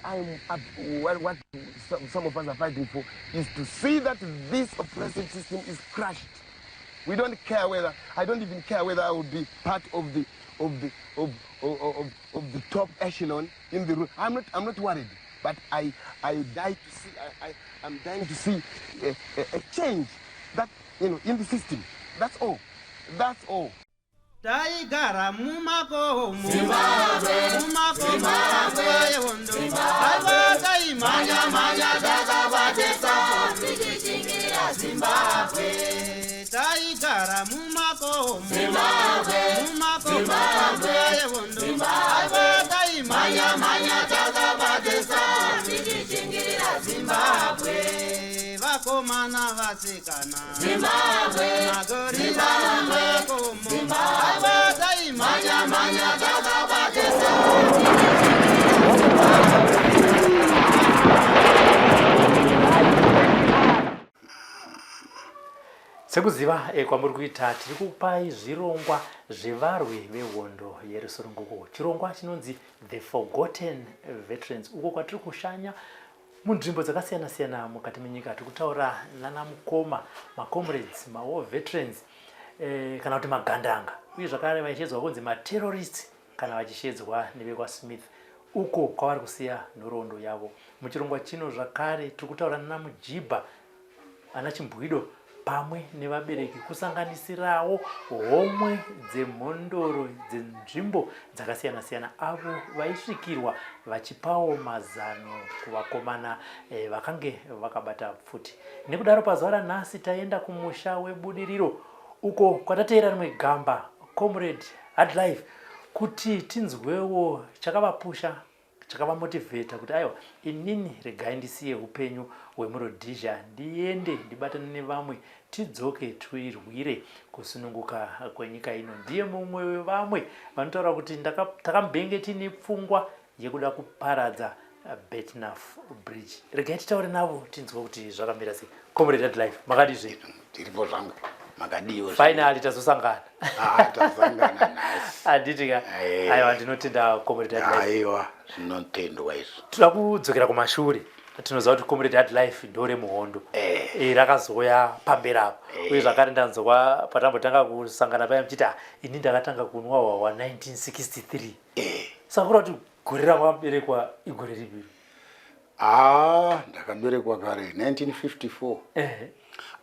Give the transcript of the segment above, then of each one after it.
I'm up, what some of us are fighting for is to see that this oppressive system is crushed. We don't care whether, I don't even care whether I will be part of the, of the, of, of, of, of the top echelon in the room. I'm not worried, but I die to see, I'm dying to see a change that, in the system. That's all. That's all. Taigara mumakomo, mumakomo nguva yehondo. Aiwa, taimhanya mhanya takabatisa tichichingira Zimbabwe. Taigara mumakomo, mumakomo nguva yehondo. Aiwa, taimhanya mhanya takabatisa tichichingira Zimbabwe. Vakomana, vasikana, Zimbabwe. Magorira mumakomo. Aiwa, taimhanya mhanya takabatisa. Sekuziva kwamuri kuita, tiri kupai zvirongwa zvevarwi vehondo yerusununguko, chirongwa chinonzi The Forgotten Veterans, uko kwatiri kushanya munzvimbo dzakasiyana-siyana mukati menyika. Tiri kutaura nanamukoma, macomrades, mawar veterans, kana kuti magandanga, uye zvakare vachishedzwa kunzi materrorists kana vachishedzwa nevekwaSmith, uko kwavari kusiya nhoroondo yavo. Muchirongwa chino zvakare tiri kutaura nanamujibha, ana chimbwido, pamwe nevabereki, kusanganisirawo homwe dzemhondoro dzenzvimbo dzakasiyana-siyana, avo vaisvikirwa vachipawo mazano kuvakomana vakange vakabata pfuti. Nekudaro pazuva ranhasi taenda kumusha weBudiriro, uko kwatateera rimwe gamba, Comrade Hardlife, kuti tinzwewo chakavapusha, chakavamotivheta kuti aiwa, inini regai ndisiye upenyu hwemuRhodesia, ndiende ndibatane nevamwe, tidzoke tuirwire kusununguka kwenyika ino. Ndiye mumwe wevamwe vanotaura kuti takambenge tiine pfungwa yekuda kuparadza Birtenough Bridge. Regai titaure navo, tinzwe kuti zvakamira sei. Comrade Hardlife, makadii zvenyu? Tiripo zvangu, makadiwo? Finally tazosangana. Ah, tasangana nhasi. Handiti ka? Eh. Aiwa, ndinotenda, Comrade Hardlife. Aiwa, zvinotendwa izvo. Toda kudzokera kumashure. Tinoziva kuti Comrade Hardlife ndoremuhondo. Rakazouya pamberi apo. Uye zvakare ndanzwa patambotanga kusangana paya muchiti, "Ah, ini ndakatanga kunwa hwahwa 1963." Saka kureva kuti gore ramaberekwa igore ripi? Ah, ndakaberekwa kare 1954.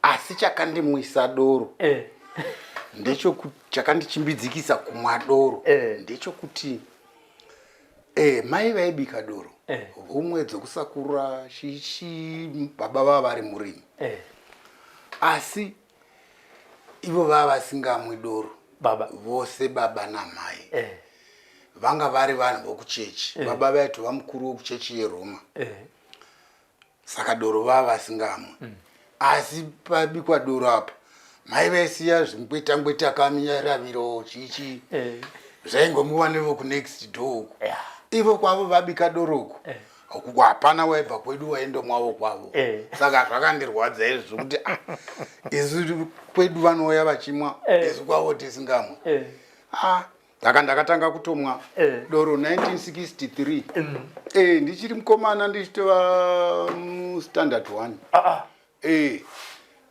Asi chakandimwisa doro ndechokuti, chakandichimbidzikisa kumwa doro ndechekuti mai vaibika doro, homwe dzokusakura chichi. Baba vava vari murimi, asi ivo vava vasingamwi doro. Baba? Vose baba namai vanga vari vanhu vokuchechi. Baba vaitova mukuru wekuchechi yeRoma. Saka doro vava vasingamwi, asi pabikwa doro apa mai vaisiya zvingweta-ngweta, kamiraviro, chichi, zvaingomuwa nevokunext door uku. Ivo kwavo vabika doro uku, uku hapana waibva kwedu waindomwawo kwavo. Saka zvakandirwadza izvi zvokuti, ah, isu kwedu vanouya vachimwa, isu kwavo tisingamwe. Ah, saka ndakatanga kutomwa doro 1963, ndichiri mukomana, ndichitova mustandard one. Ah, ah.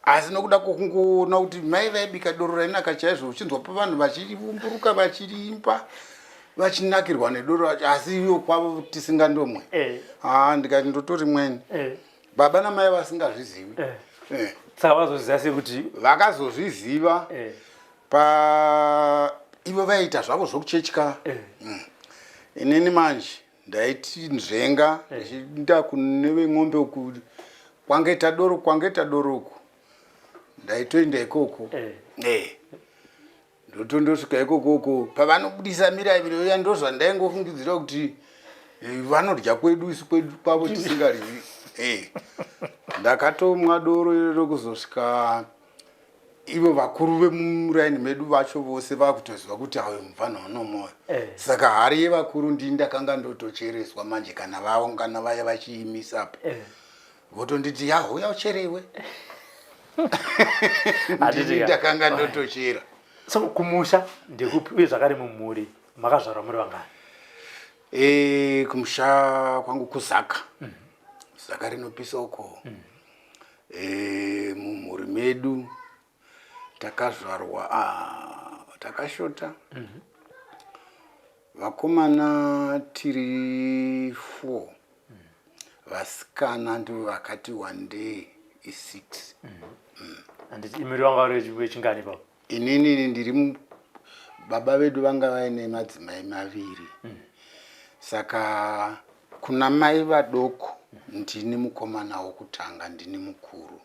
Asi nokuda kwokungoona kuti mai vaibika doro rainaka chaizvo, uchinzwa pavanhu vachivumburuka, vachirimba, vachinakirwa nedoro racho, asi iyo kwavo tisingandomwe. Ah, ndikati ndotori mweni. Baba namai vasingazvizivi. Saka vazoziva sei kuti? Vakazozviziva pa ivo vaiita zvavo zvokuchechka. Inini manje ndaiti nzvenga ndichienda kune vemombe uku, kwangaita doro, kwangaita doro uku, ndaitoenda ikoko. Ndotondosvika ikokoko pavanobudisa miraviro iya, ndozvandaingofungidzira kuti vanodya kwedu, isu kwedu kwavo tisingaryi. Ndakatomwa doro iroro kuzosvika ivo vakuru vemuraini medu vacho vose vakutoziva kuti ayo mubvanhu unomwoyo. Saka hari yevakuru ndini ndakanga ndotochereswa manje. Kana vaungana vaya vachiimisa apa, votonditi, "Ya, uya ucherewe." Handiti Ndini ka? ndakanga ndotochera. So kumusha ndekupi, uye zvakare mumhuri makazvarwa muri vangani? E, kumusha kwangu kuZaka. Zaka rinopisa uko. E, mumhuri medu takazvarwa, takashota. Vakomana tiri 4, vasikana ndivo vakati wandei, i6. Handiti imiri wanga uri wechingani papo? Inini ndiri baba vedu vanga vaine madzimai maviri, saka kuna mai vadoko ndini mukomana wokutanga, ndini mukuru.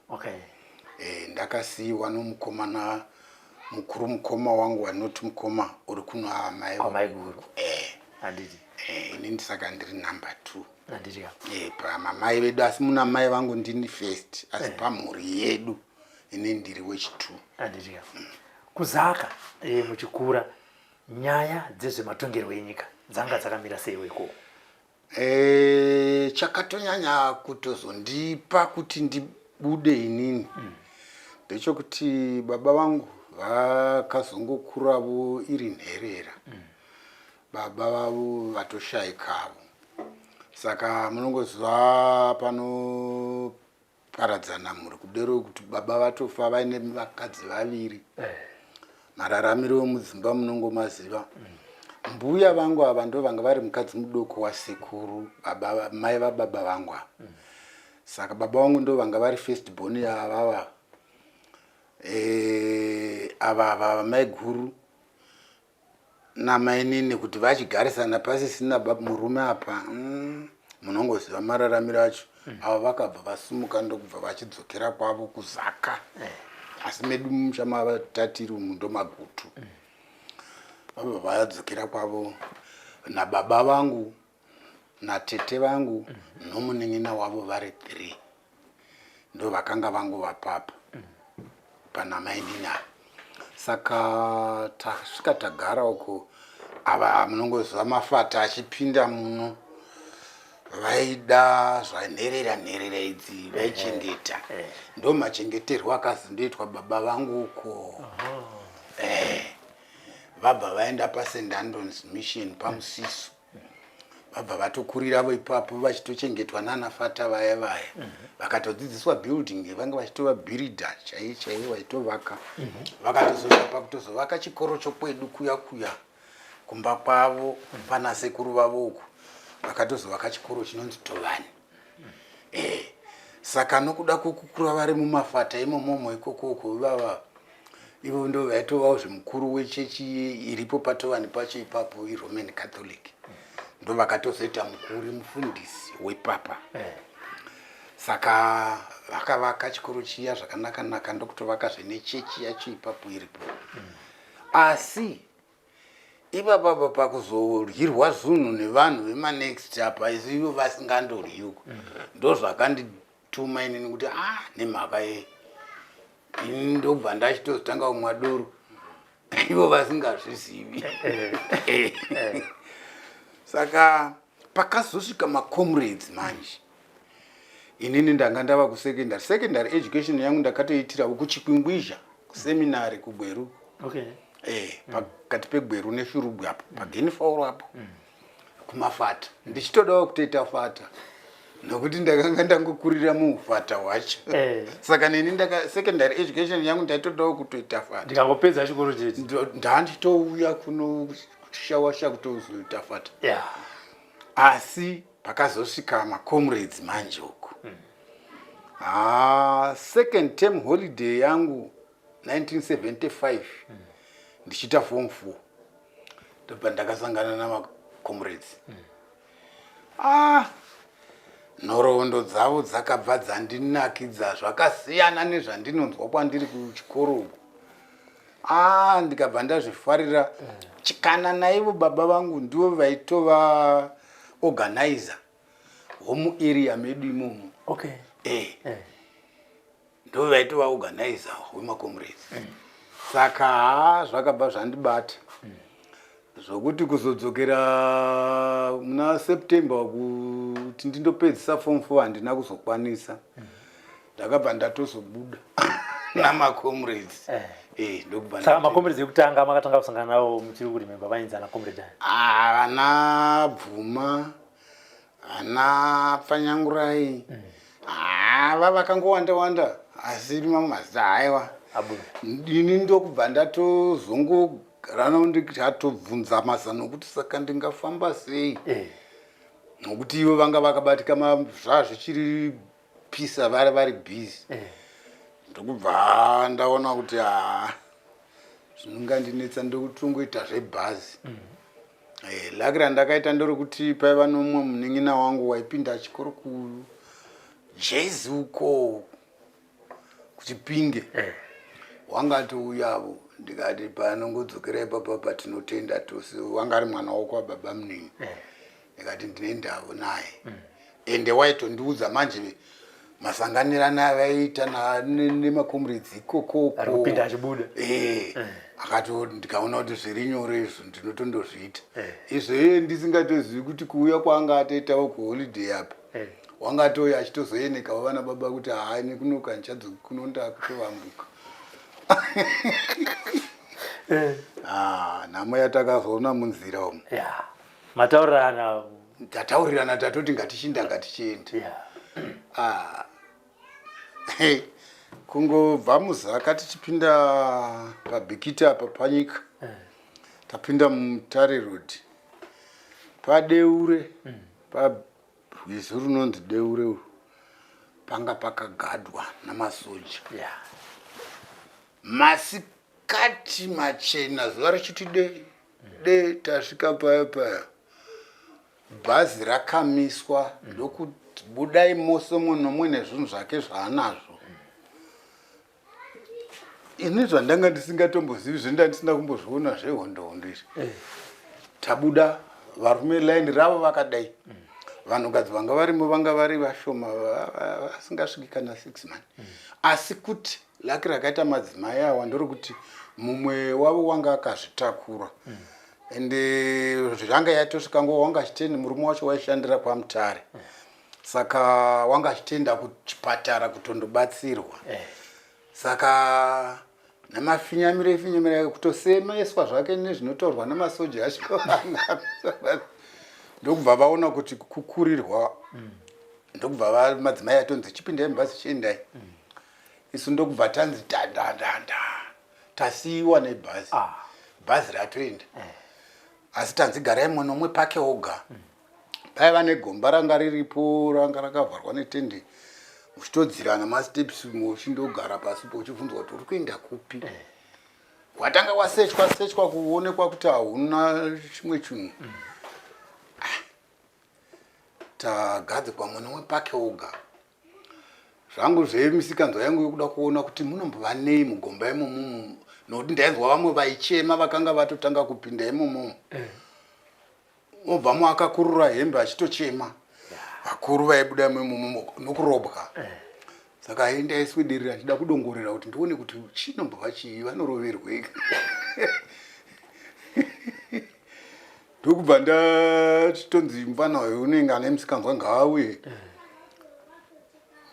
E, ndakasiyiwa nomukomana mukuru, mukoma wangu wanoti mukoma uri kuno amai. Kwamaiguru. E. Handiti. E, inini saka ndiri number 2. Handiti ka. E, pamamai vedu, asi muna mai vangu ndini first, asi pamhuri yedu inini ndiri wechi2. Handiti ka. KuZaka, muchikura, nyaya dzezvematongerwo enyika dzanga dzakamira seiwo ikoko? E, chakatonyanya kutozondipa kuti ndibude inini ndechekuti baba vangu vakazongokuravo iri nherera, baba vavo vatoshayikavo. Saka munongoziva panoparadzana mhuri kudero kuti baba vatofa vaine vakadzi vaviri, mararamiro emudzimba munongomaziva. Mbuya vangu ava ndo vanga vari mukadzi mudoko wasekuru baba, mai vababa vangu ava. Saka baba vangu ndo vanga vari first born yavava, ava ava mai guru namainini, kuti vachigarisana pasisina murume apa. Munongoziva mararamiro acho. Ava vakabva vasumuka ndokubva vachidzokera kwavo kuZaka, asi medu mumusha matatiri umu ndomaGutu. Vabva vadzokera kwavo nababa vangu natete vangu nomunin'ina wavo vari 3, ndo vakanga vangu vapapa pana mainini ava. Saka tasvika tagara uko, ava munongoziva mafata achipinda muno, vaida zvanherera nherera idzi vaichengeta. Ndo machengeterwo akazondoitwa baba vangu uko. Vabva vaenda paSt Andons Mission paMusiso, vabva vatokuriravo ipapo vachitochengetwa nana fata vaya vaya. Vakatodzidziswa building, vanga vachitova builder chaiye chaiye, vachitovaka. Vakatozosvika pakutozovaka chikoro chokwedu kuya kuya kumba kwavo pana sekuru vavo uku, vakatozovaka chikoro chinonzi Tovani. Saka nokuda kwokukura vari mumafata imomomo ikokoko, ivava ivo ndo vaitovawo zvemukuru wechechi iripo paTovani pacho ipapo, iRoman Catholic. Ndo vakatozoita mukuru mufundisi wepapa. Saka vakavaka chikoro chiya zvakanaka-naka, ndokutovakazve nechechi yacho ipapo iripo. Asi ipapapa pakuzoryirwa zunhu nevanhu vemanext apa, isu ivo vasingandoryi uko, ndo zvakandituma inini kuti ah, nemhaka ye ini ndobva ndachitozotanga kumwa doro ivo vasingazvizivi. Saka pakazosvika macomrades manje, inini ndanga ndava kusecondary. Secondary education yangu ndakatoitirawo kuChikwingwizha, kuseminary kuGweru. Pakati peGweru neShurugwi apo, paGenifauro apo, kumafata, ndichitodawo kutoita fata nokuti ndakanga ndangokurira muufata hwacho. Saka neni ndaka secondary education yangu ndaitodawo kutoita fata. Ndikangopedza chikoro chete. Ndanditouya kuno kushawasha kutozoita fata. Asi pakazosvika macomrades manje uku, ha, second term holiday yangu 1975, ndichiita form 4, ndobva ndakasangana namacomrades. Ah, nhoroondo dzavo dzakabva dzandinakidza zvakasiyana nezvandinonzwa kwandiri kuchikoro uku. Ah, ndikabva ndazvifarira. Chikana naivo baba vangu ndivo vaitova organizer home area medu imomo. Ndo vaitova organizer wemacomrades. Saka ha, zvakabva zvandibata zvokuti kuzodzokera muna September kuti ndindopedzisa form 4 handina kuzokwanisa. Ndakabva ndatozobuda namacomrades. Eh, ndokubva Saka ndati- makomrades ekutanga makatanga kusangana navo muchiri kuremember vainzi ana comrade ani? Ah, vana Bvuma, vana Pfanyangurai, ava vakangowanda wanda, asi mamwe mazita haiwa. Abuda. Ini ndokubva ndatozongogara navo ndikatobvunza mazano okuti saka ndingafamba sei, nokuti ivo vanga vakabatika zvazvichiri pisa vari busy. Ndokubva ndaona kuti haa, zvinongandinetsa ndokutongoita zvebhazi. Laki randakaita nderekuti paiva nomumwe munin'ina wangu waipinda chikoro kuJezi uko kuChipinge, wanga atouyavo. Ndikati panongodzokera ipapa patinotenda tose, wanga ari mwana wokwababa munini. Ndikati ndine ndavo naye, ende waitondiudza manje masanganirana avaiita nemakomrades ikokoko. Ari kupinda achibuda. Akati ndikaona kuti zviri nyore izvo ndinotondozviita izvo, iye ndisingatozivi kuti kuuya kwaanga atoitawo kuholiday apa, wanga atouya achitozoenekawo vana baba kuti hai, nekunoka ndichadzoki kuno, ndakutovambuka. Ah, nhamo yatakazoona munzira umu. Ya, mataurirana. Tataurirana, tatoti ngatichinda, ngatichienda. Ah. Hey, kungobva muZaka tichipinda paBhikiti apa panyika, tapinda muMutare Road paDeure, parwizi runonzi Deure uru, panga pakagadwa namasoja. Masikati machena, zuva richiti de de, tasvika paya paya, bhazi rakamiswa, ndokuti budai mose, mumwe nomwe nezvinhu zvake zvaanazvo. Ini zvandanga ndisingatombozivi, zvenda ndisina kumbozviona zvehondo hondo izvi. Tabuda, varume line ravo vakadai, vanhukadzi vanga varimo vanga vari vashoma, vasingasviki kana 6 man. Asi kuti laki rakaita madzimai awa ndorekuti mumwe wavo wanga akazvitakura, ende zvanga yatosvika nguva wanga achitenda. Murume wacho waishandira kwaMutare, saka wanga achitenda kuchipatara kutondobatsirwa. Saka namafinyamiro efinyamiro kutosemeswa zvake nezvinotaurwa namasoja acho, ndokubva vaona kuti kukurirwa, ndokubva madzimai atonzi chipindai mubhazi, chiendai. Isu ndokubva tanzi dandandanda, tasiyiwa nebhazi. Bhazi ratoenda, asi tanzi garai mumwe nomwe pake oga. Paiva negomba ranga riripo, ranga rakavharwa netende, muchitodzirana masteps, muchindogara pasipo, uchibvunzwa kuti uri kuenda kupi. Watanga wasechwa sechwa kuonekwa kuti hauna chimwe chinhu. Tagadzikwa mumwe nomwe pake oga. Zvangu zvemisikanzwa yangu yokuda kuona kuti munombova nei mugomba imomo, nokuti ndainzwa vamwe vaichema vakanga vatotanga kupinda imomo, obvamo akakurura hembe achitochema, vakuru vaibuda imomo nokurobwa. Saka hai, ndaiswederera ndichida kudongorera kuti ndione kuti chinombova chii, vanoroverwei. Ndokubva ndachitonzi mufana uyu unenge ane musikanzwa ngaauye.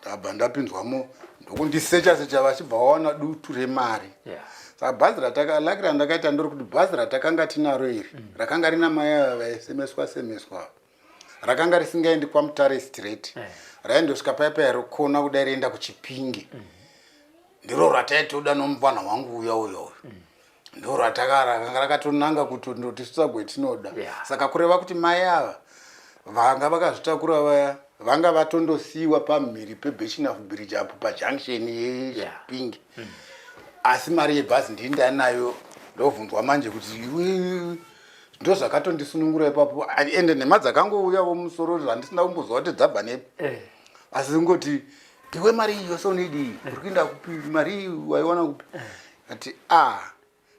Ndabva ndapinzwamo, ndokundisecha secha, vachibva vawana dutu remari. Saka bhazi rataka, laki randakaita ndori kuti bhazi ratakanga tinaro iri rakanga rina mai ava vaisemeswa semeswa, rakanga risingaendi kwaMutare straight, raindosvika paya paya rokona kudai rienda kuChipinge. Ndiro rataitoda nomufana wangu uya uya uyu, ndo rakanga rakatonanga kutondotisvitsa kwetinoda. Saka kureva kuti mai ava vanga vakazvitakura vaya vanga vatondosiyiwa pamhiri peBirchenough Bridge apo pajunction yeChipinge. Asi mari yebhazi ndii ndanayo. Ndobvunzwa manje kuti iwe, ndo zvakatondisunungura ipapo. Ende nhema dzakangouyawo musoro zvandisina kumbozwa kuti dzabva nepi. Asi ngoti iwe, mari iyi yose unoidii? Uri kuenda kupi? Mari iyi waiwana kupi? Ati a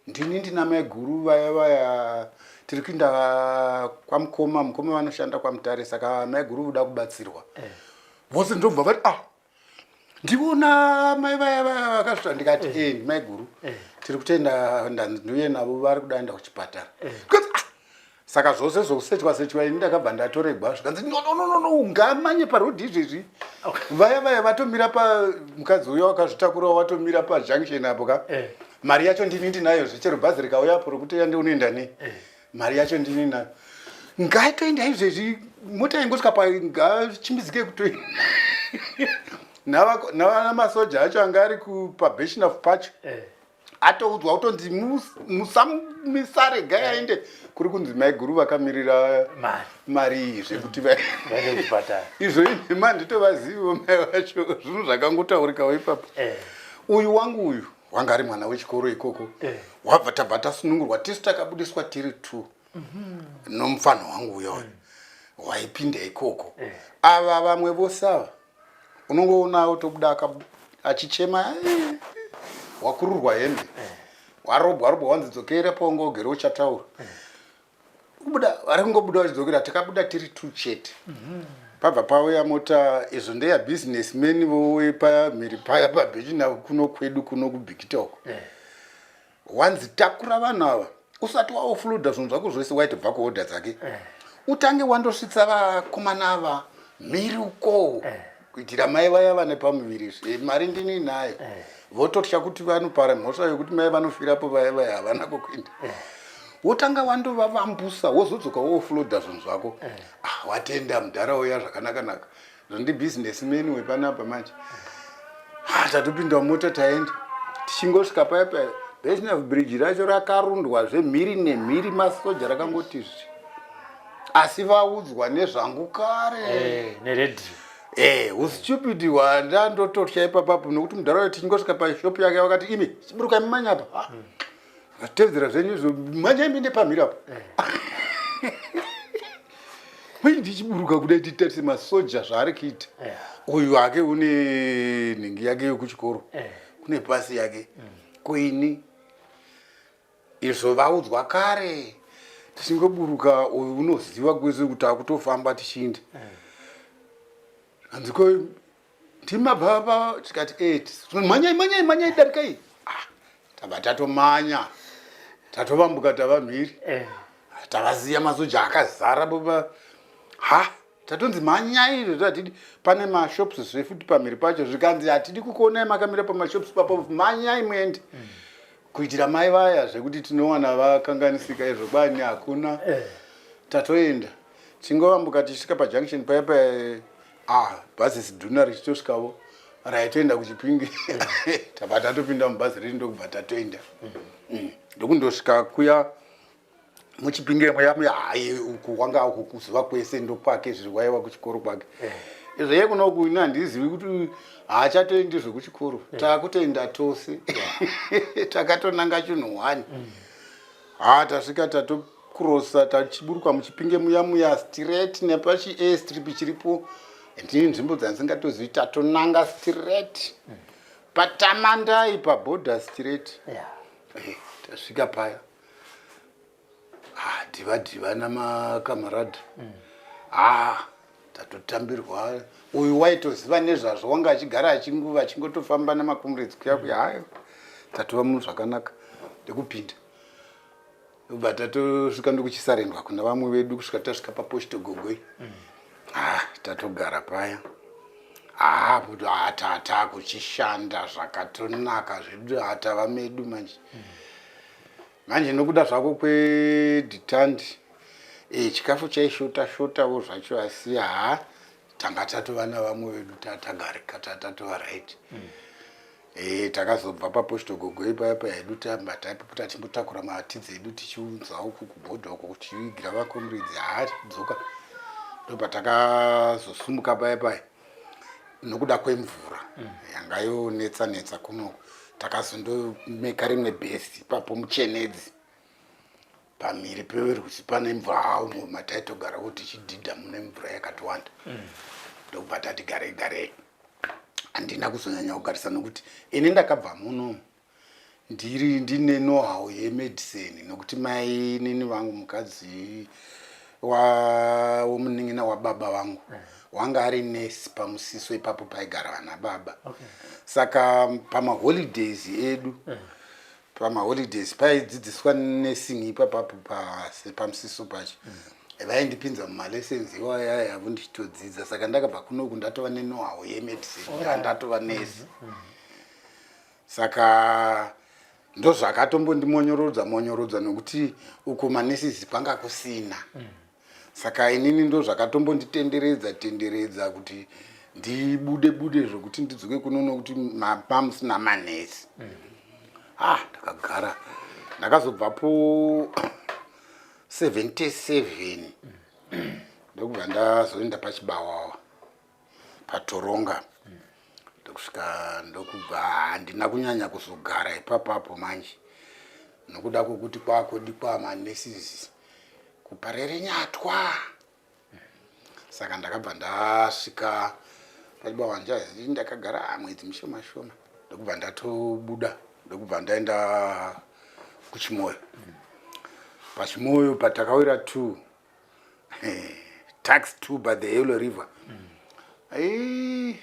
ndini ndina mai guru vaya vaya, tiri kuenda kwamukoma, mukoma vanoshanda kwaMutare, saka mai guru voda kubatsirwa vose. Ndobva vati ah, ndivona mai vaya vaya vakasvika. Ndikati e ndi mai guru, tiri kutoenda, ndandiuye navo, vari kuda enda kuchipatara. Ndikati, "Ah, saka zvose zvokusechwa sechwa ini ndakabva ndatoregwa." Zvikanzi no, no, no, no, no, ungamanye parodhi izvezvi, vaya vaya vatomira pa mukadzi uyo wakazvitakura watomira pajunction apo ka. Mari yacho ndini ndinayo zvechero bhazi rikauya apo rokuti yande unoenda nei? Mari yacho ndini nayo. Ngaitoenda izvezvi mota ingosvika pa ngachimbidzike kutoenda. Navana masoja acho anga ari kupabeshinaf pacho. Atoudzwa kutonzi musamisa regai aende kuri kunzi maiguru vakamirira mari iyi zvekuti izvo inhema nditovaziviwo mai vacho zvinhu zvakangotaurikawo ipapo eh. Uyu wangu uyu wanga ari mwana wechikoro ikoko eh. Wabva tabva tasunungurwa tisu takabudiswa tiri two nomufanho wangu uyoyo waipinda ikoko eh. Ava vamwe vose ava unongoona otobuda achichema eh, wakururwa hembe eh. Warobwa robwa wanzi dzokera paunga ugere uchataura eh. Kubuda vari kungobuda vachidzokera takabuda tiri two chete pabva pauya mota izvo ndeya business man vowe pamhiri paya pabhechina kuno kwedu kuno kubhikita uko Wanzi takura vanhu ava usati waofloda zvinhu zvako zvese waitobva kuodha dzake eh. Utange wandosvitsa vakomana ava mhiri uko eh. Kuitira mai vaya vane pamuviri zve mari ndini nayo eh. Vototya kuti vanopara mhosva yokuti mai vanofirapo vaya vaya havana kwokuenda eh. Wotanga wandovavambusa wozodzoka woofloda zvinhu zvako eh. Ah, watenda mudhara uya zvakanaka-naka zvondi business man wepanapa manje ah, tatopinda mumota taenda tichingosvika paya paya Besnaf bridge racho rakarundwa zvemhiri nemhiri masoja rakangoti zvi asi vaudzwa nezvangu kare eh, neredhiyo eh, ustupid hwandandototya ipapapo nokuti mudharaunda tichingosvika pashop yake vakati imi chiburukai mumanyapa ah, tevedzera zvenyu izvo manyai minde pamhiri apo eh. Wei ndichiburuka kudai titarise masoja zvaari kuita uyu hake une nhingi yake yokuchikoro eh. Kune pasi yake Koini izvo vaudzwa kare tichingoburuka uyu unoziva kwese kuti akutofamba tichiinda eh. Hanzi ko ndimabva tikati eh, mhanyai mhanyai mhanyai darikai ah, tabva tatomanya tatovambuka tava mhiri eh. Tavasiya masoja akazara baba ha tatonzi mhanyai izvo hatidi pane mashops zvefuti pamhiri pacho zvikanzi hatidi kukuonai makamira pamashops papo mhanyai muende mm. Kuitira mai vaya zvekuti tinowana vakanganisika izvo kwani hakuna eh. Tatoenda tichingovambuka tichisvika pajunction paya paya ah bhazi zidhuna richitosvikavo raitoenda kuchipinge tabva tatopinda mubhazi riri ndokubva tatoenda mm. Ndokundosvika kuya muchipinge muya muya hayi uku wanga uku kuzuva kwese ndokwake zviri waiwa kuchikoro kwake eh. Izvo iye kunoku ini handizivi kuti haachatoendi zvekuchikoro eh. Takutoenda tose takatonanga chinhu one mm. Ha tasvika tatokurosa tachiburuka muchipinge muya muya straight nepachi airstrip chiripo ndine nzvimbo dzandisingatozivi tatonanga straight mm. Patamandai paborder straight yeah. Eh, tasvika paya ah, dhiva dhiva namakamarad mm. Ah, tatotambirwa uyu waitoziva nezvazvo wanga achigara achinguva achingotofamba nemakomrades kuya kuya hayo tatova munhu zvakanaka ndekupinda ndobva tatosvika ndokuchisarendwa kuna vamwe vedu kusvika tasvika paposhito gogoi mm. Ah, tatogara paya ah, ah, tata kuchishanda zvakatonaka zvedu hatava medu manje mm. Manje nokuda zvako kwedhitandi e, chikafu chaishota shotawo zvacho asi haa tanga tatova navamwe vedu tatagarika tatatova right mm. E, takazobva paposto gogoi paya paya hedu tamba taipopota timbotakura matidzi edu tichiunza uku kubhodha uko tichivigira vakomredzi haa tichidzoka ndopatakazosumuka paya paya nokuda kwemvura mm. yanga yonetsa netsa kuno takazondomeka rimwe bhesi ipapo muchenedzi pamhiri pewerwisi pane mvura haumo mataitogarawo tichidhidha mune mvura yakatowanda mm. Ndokubva tati garei garei handina kuzonyanya kugarisa nokuti ini ndakabva muno ndiri ndine know-how yemedicine nokuti mai nini vangu mukadzi womunin'ina wababa vangu mm. Wanga ari nurse pamusiso ipapo paigara vana baba okay. Saka pamaholidays edu mm. Pamaholidays paidzidziswa nursing ipapapo pamusiso pacho mm. Vaindipinza mumalessons iwaya yavo ndichitodzidza saka ndakabva kunoku ndatova nenohow yemedicine ndatova nurse mm -hmm. Saka Ndozvakatombondimonyorodza monyorodza nokuti uko manesis kwanga kusina. Saka inini ndozvakatombonditenderedza tenderedza kuti ndibude bude zvokuti ndidzoke kuno nokuti pamusina manesi. Ah, ndakagara ndakazobvapo 77 ndokubva ndazoenda pachibawawa patoronga ndokusvika ndokubva handina kunyanya kuzogara ipapapo manje nokuda kwokuti kwakodikwa manesis kuparere nyatwa saka ndakabva ndasvika pachiba wanjazi ndakagara ah, mwedzi mishoma shoma ndokubva ndatobuda ndokubva ndaenda kuchimoyo pachimoyo patakawira two tax two by the yellow river mm.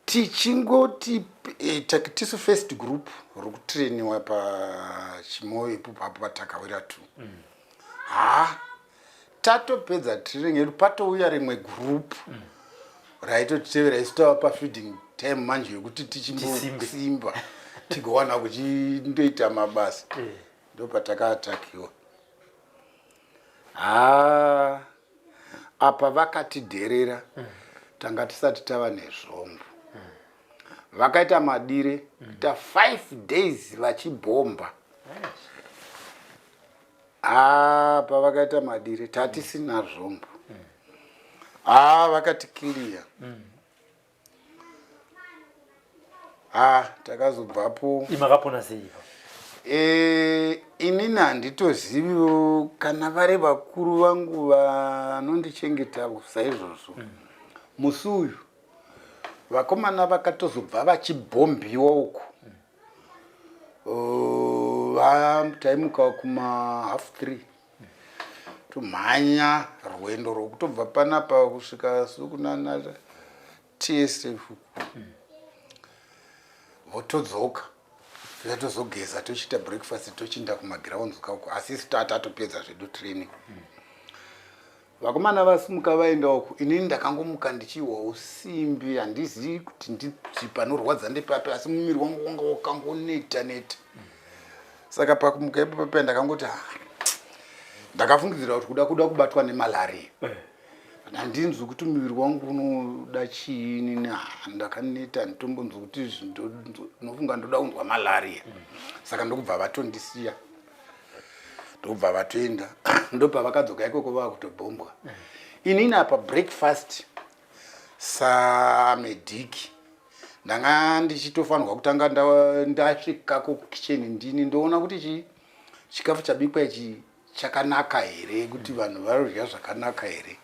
Tichingoti eh, tisu first group rikutrainiwa pachimoyo ipopo apo patakawira tu mm. Ha, tatopedza training yedu patouya rimwe group mm. raitotitevera isu tava pafeeding time manje yekuti tichimbosimba tigowana kuchindoita mabasa eh. Ndopatakaatakiwa haa apa vakatidherera mm. Tanga tisati tava nezvombo mm. Vakaita madire kuita 5 days vachibhomba. Apa vakaita madire tatisina zvombo. Haa, vakatikiliya. Ah, takazobvapo. Imakapona sei ipa? E, inini handitoziviwo kana vari vakuru vangu vanondichengeta saizvozvo. Musi uyu vakomana vakatozobva vachibhombiwa uku. Taimuka kuma 3:30 tomhanya rwendo rwekutobva panapa kusvika sukunana TSF votodzoka tozogeza tochiita breakfast tochiinda kumagrounds kauko asi isu tatopedza zvedu training. Vakomana vasimuka vaenda uku, inini ndakangomuka ndichihwa usimbi, handizivi kuti nditi panorwadza ndepapi, asi mumiri wangu wanga wakangoneta neta. Saka pakumuka ipapo paya ndakangoti ah, ndakafungidzira kuti kuda kubatwa nemalaria eh. Handinzwi kuti muviri wangu unoda chiini, ndakaneta, handitombonzwi kuti ndinofunga ndoda kunzwa malaria. Saka ndokubva vatondisiya, ndokubva vatoenda, ndopavakadzoka ikoko vava kutobhombwa. Inini apa breakfast samedhiki ndanga ndichitofanirwa kutanga ndasvikako kukicheni, ndini ndoona kuti chii chikafu chabikwa ichi chakanaka here, kuti vanhu varudya zvakanaka here.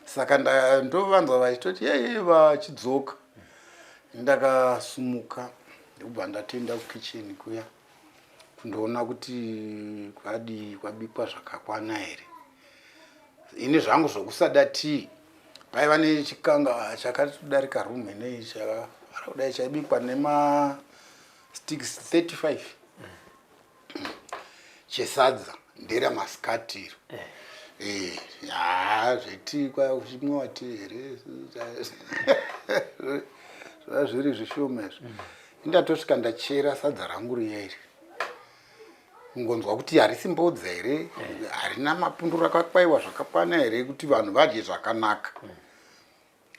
Saka ndovanzwa vachitoti yeye vachidzoka, ndakasumuka ndokubva ndatoenda kukicheni kuya kundoona kuti kwadii, kwabikwa zvakakwana here. Ini zvangu zvokusada tii, paiva nechikanga chakatodarika room inei chakavara kudai chaibikwa nema sticks 35 chesadza nderamasikati iro eh. Eh, zveti kwachimwiwa tii here, zvava zviri zvishoma izvo. Indatosvika ndachera sadza rangu riya iri, kungonzwa kuti harisi mbodza here, harina mapundu, rakakwaiwa zvakakwana here kuti vanhu vadye zvakanaka.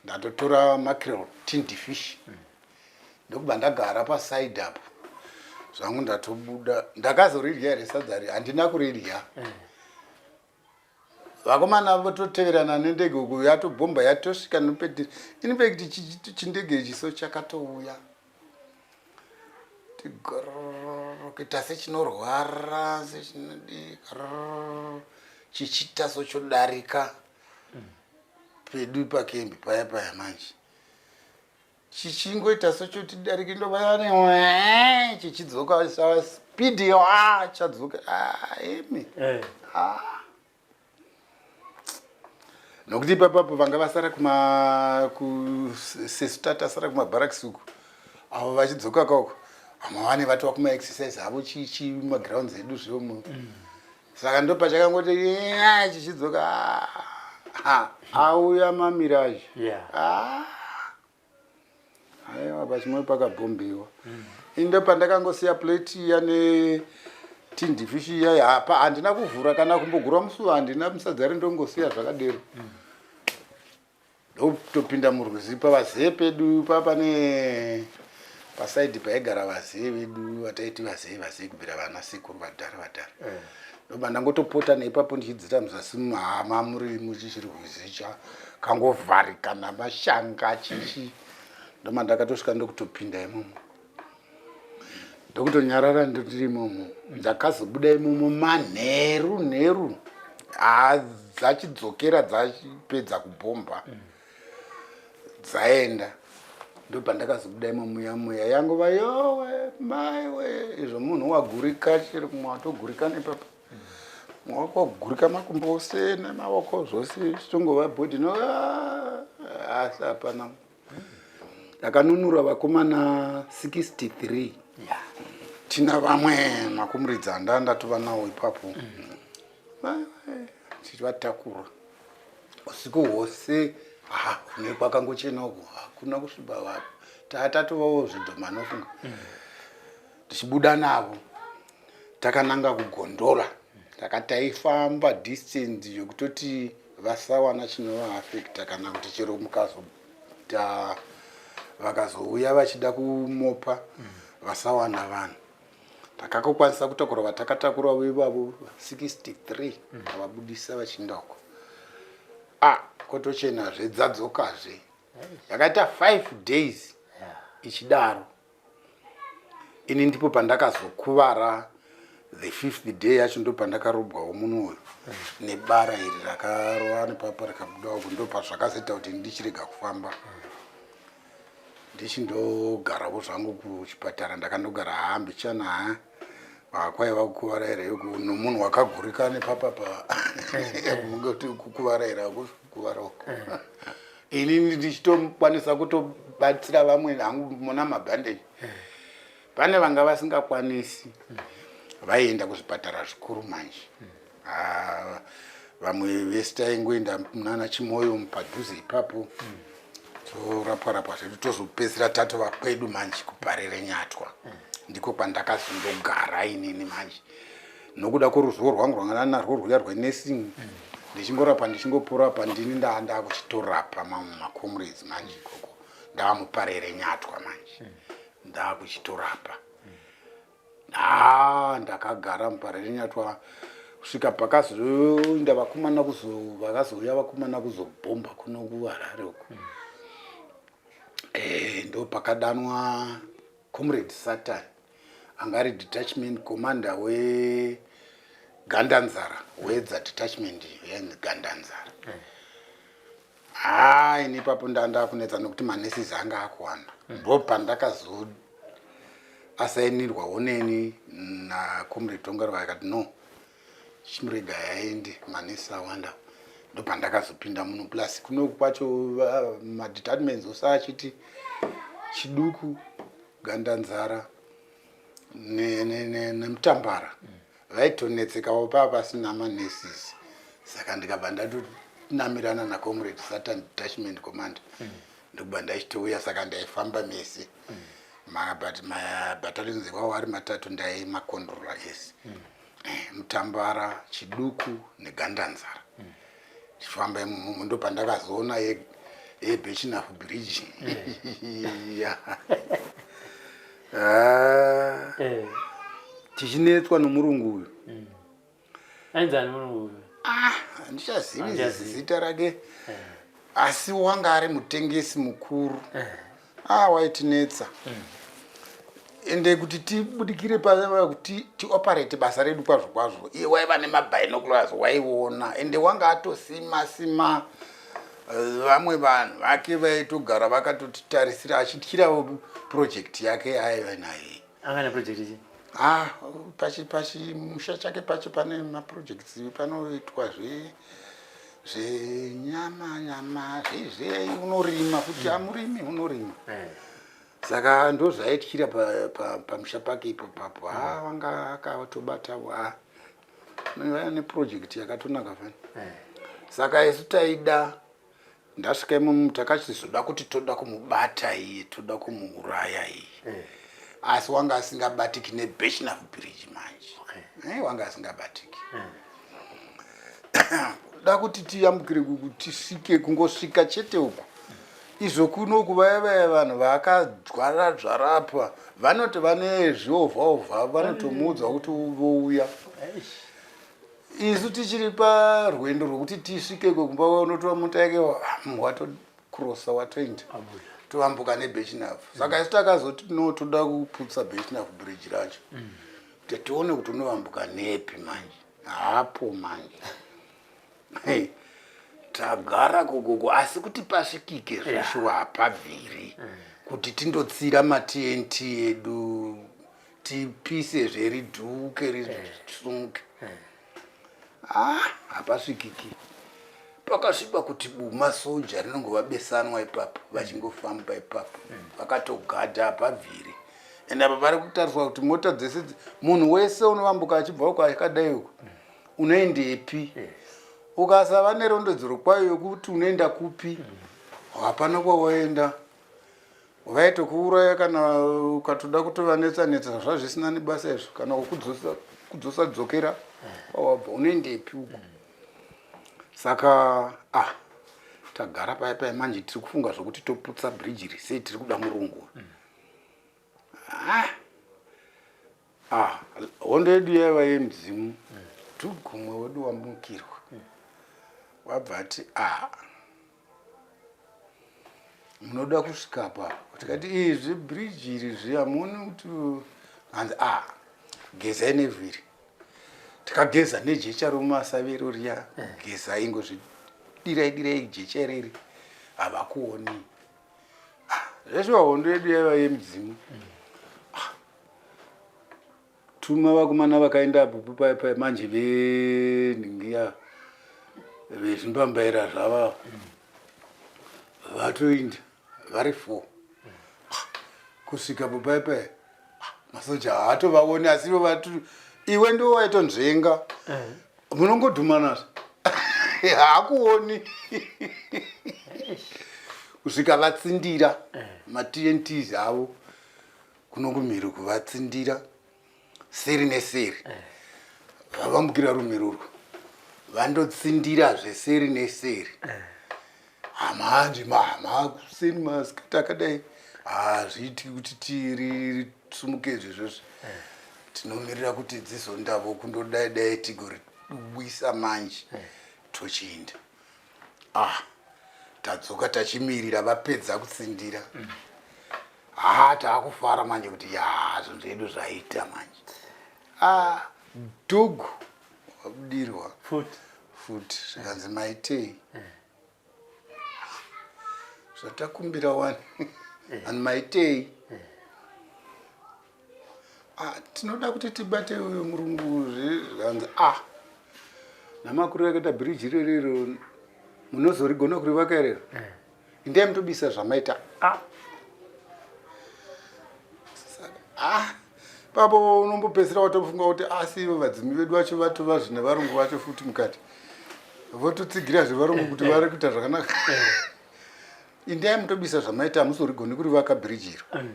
Ndatotora mackerel tinned fish ndokubva ndagara paside apo zvangu, ndatobuda. Ndakazoridya here sadza ri? Handina kuridya. Vakomana vototeverana nendege uku, yatobhomba, yatosvika nopetiri. In fact chindege ichi so chakatouya kuita sechinorwara, sechinodii, chichiita sochodarika pedu pakembi paya paya. Manje chichingoita sechotidarike, ndovane chichidzoka speed, chadzoka imi eh. Nokuti ipapapo vanga vasara kuma sesu tatasara kumabarracks uku, avo vachidzoka kauko vamwe vane vatova kumaexercise avo chichi magrounds edu zveomo. Saka ndo pachakangoti chichidzoka auya mamirage. Aiwa. pachimwe pakabhombiwa. Inde pandakangosiya plate iya netindi fish iya, hapa handina kuvhura kana kumbogura musuva, handina musadza rindongosiya zvakadero. Ndokutopinda murwizi pavazee pedu pane pasaidhi paigara vazee vedu vataiti vazee vazee kubvira vana sekuru vadhara vadhara. Ndoba ndangotopota neipapo ndichidzira muzasi mahama muri muchichiri rwizi cha kangovharika namashanga chichi. Ndoma ndakatosvika ndokutopinda imomo. Ndokutonyarara ndiri imomo. Ndakazobuda imomo manheru nheru. Haa dzachidzokera dzachipedza kubhomba. Dzaenda. Ndopandakazobuda imomo muya muya yangova yowe maiwe izvo munhu wagurika chero kumwe watogurika nepapa. Wakagurika makumbo ose nemaoko zvose chitongova bhodhi no asi hapana. Ndakanunura vakomana 63. Yeah. Tina vamwe makomuredzi anda ndatova nawo ipapo. Tichivatakura. Usiku hwose ha kune kwakangochena uku hakuna kusviba vapo. Tatatovawo zvidhoma nofunga. Tichibuda navo takananga kuGondola. Takataifamba distance yekutoti vasawana chinovaafekta kana kuti chero mukazoita vakazouya vachida kumopa vasawana vanhu. Takakokwanisa kutakura vatakatakura ivavo 63 tavabudisa vachiinda uko. Ah, kotochenazve dzadzokazve. Yakaita 5 days ichidaro. Ini ndipo pandakazokuvara the fifth day yacho ndo pandakarobwawo muno uyu nebara iri rakarova nepapa rikabuda uku ndo pazvakazoita kuti ndichirega kufamba. Ndichindogarawo zvangu kuchipatara ndakandogara haa mbichana haa kwaiva kukuvara here nomunhu wakagurika nepapa pa mungoti kukuvara here hakusi kukuvara uku. Ini ndichitokwanisa kutobatsira vamwe hangu muna mabhandeji. Pane vanga vasingakwanisi vaienda kuzvipatara zvikuru manje. Vamwe vese taingoenda nana Chimoyo padhuze ipapo. Torapwa rapwa zvedu tozopedzisira tatova kwedu manje kuParere Nyatwa. Ndiko kwandakazondogara inini manje. Nokuda kworuzivo rwangu rwanga narwo rwuya rwenursing. Ndichingorapa ndichingopora pa ndini ndaa kuchitorapa mamwe macomrades manje ikoko. NdaamuParere Nyatwa manje. Ndaakuchitorapa. Ndakagara muParere Nyatwa kusvika pakazoenda vakomana kuzo vakazouya vakomana kuzobhomba kuno kuHarare uko. Ndo pakadanwa Comrade Satan anga ari detachment commander weGandanzara, Wedza detachment yeGandanzara. Haa ini ipapo ndanda kunetsa nokuti manurses anga akuwanda. Ndo pandakazo asainirwawo neni naComrade Tongariro akati no chimurega yaende manesi awanda. Ndo pandakazopinda muno plus kuno kwacho madepartments ose achiti Chiduku, Gandanzara neMutambara vaitonetsekawo pava pasina manurses. Saka ndikabva ndatonamirana naComrade Satan detachment commander. Ndokubva ndachitouya saka ndaifamba mese. But mabattalions iwawo ari matatu ndaimakontrola ese. Mutambara, Chiduku neGandanzara. Ndichifamba imomo ndo pandakazoona yeBirchenough Bridge. Tichinetswa nomurungu uyu. Ainzani murungu uyu? Handichazivi zita rake. Asi wanga ari mutengesi mukuru. Waitinetsa. Ende kuti tibudikire kuti tioperate basa redu kwazvo kwazvo, iye waiva nemabinoculars waiona. Ende wanga atosima sima vamwe vanhu vake vaitogara vakatotitarisira achityira project yake yaaiva naye. Anga ne project ichi? Pachi musha chake pacho pane maprojects panoitwa zvenyama nyama zvezve unorima kuti amurimi unorima. Saka ndozvaityira pamusha pake ipo papo. Vanga akatobata vane project yakatonaka fani. Saka isu taida Ndasvika imomo takachizoda kuti toda kumubata iye, toda kumuuraya iye. Eh. Asi wanga asingabatiki neBirchenough Bridge manje. Okay. Eh, wanga asingabatiki. Eh. Kuda kuti tiyambukire tisvike kungosvika chete uku. Izvo kuno uku vaya vaya vanhu vaakadzvara dzvara apa vanoti vane zviovhaovha vanotomuudza kuti vouya. Isu tichiri parwendo rwekuti tisvike kumba unotora mota yake watokrosa watoenda toambuka nebechinaf saka isu takazoti no toda kuputsa bechinaf bridge racho kuti tione kuti unoambuka nepi manje hapo manje Hey, tagara kokoko asi kuti pasvikike zveshuwa hapabviri kuti tindotsira matnt edu tipise zveridhuke risunge ah hapasvikiki pakasviba kuti bu masoja rinongova besanwa ipapo vachingofamba ipapo vakatogadha hapabviri and apa vari kutariswa kuti mota dzese munhu wese unovambuka achibva uko akadai uko unoendepi ukasava nerondedzero kwayo yokuti unoenda kupi hapana kwawaenda Vaitokuuraya kana ukatoda kutovanetsa netsa zvazvisina nebasa izvo kana kukudzosa kudzosa dzokera kwawabva unoendepi uko saka ah tagara paya paya manje tiri kufunga zvokuti toputsa bridge iri sei tiri kuda murungu ah ah hondo yedu yaiva yemudzimu tugumwe wedu wamukirwa wabva ati ah munoda kusvika pa tikati izvi bridge iri zvi hamuoni kuti hanzi a ah, gezai nevhiri tikageza nejecha romumasavero riya gezai ingozvidirai dirai jecha ireri havakuoni ah, zveshuwa hondo yedu yaiva yemudzimu ah, Tuma vakomana vakaenda apo paya paya manje venhingiya vezvimbambaira zvava vatoinda vari four kusvika po paya paya masoja haatovaoni asi ivo vatu iwe ndiwo waitonzvenga eh. munongodhumana haakuoni kusvika vatsindira eh. matnts avo kuno kumhiri kuvatsindira seri neseri eh. vavambukira rumhiri urwu vandotsindirazve seri neseri eh. hamanje makuseni masikati akadai hazviiti kuti tirisumuke izvezvozvo eh. tinomirira kuti dzizondavo kundodai dai tigoriwisa manje tochiinda ah tadzoka tachimirira vapedza kutsindira mm. Haa taakufara manje kuti yaa zvinhu zvedu zvaita manje. Ah dhugu wabudirwa futi futi zvikanzi maitei eh. zvatakumbira wani eh. and maitei eh. Ah, tinoda kuti tibate uyu murungu zvikanzi ah namakuru akaita bhiriji rerero munozorigona kurivaka erero Indai mutobisa zvamaita. Ah. Ah. Papo unombopedzisira watofunga kuti asi ivo vadzimi vedu vacho vatova zvine varungu vacho futi mukati. Vototsigira zvevarungu kuti eh, eh. vari kuita zvakanaka. Eh. Indai mutobisa zvamaita hamusorigoni kuri vaka bridge iro. Mm.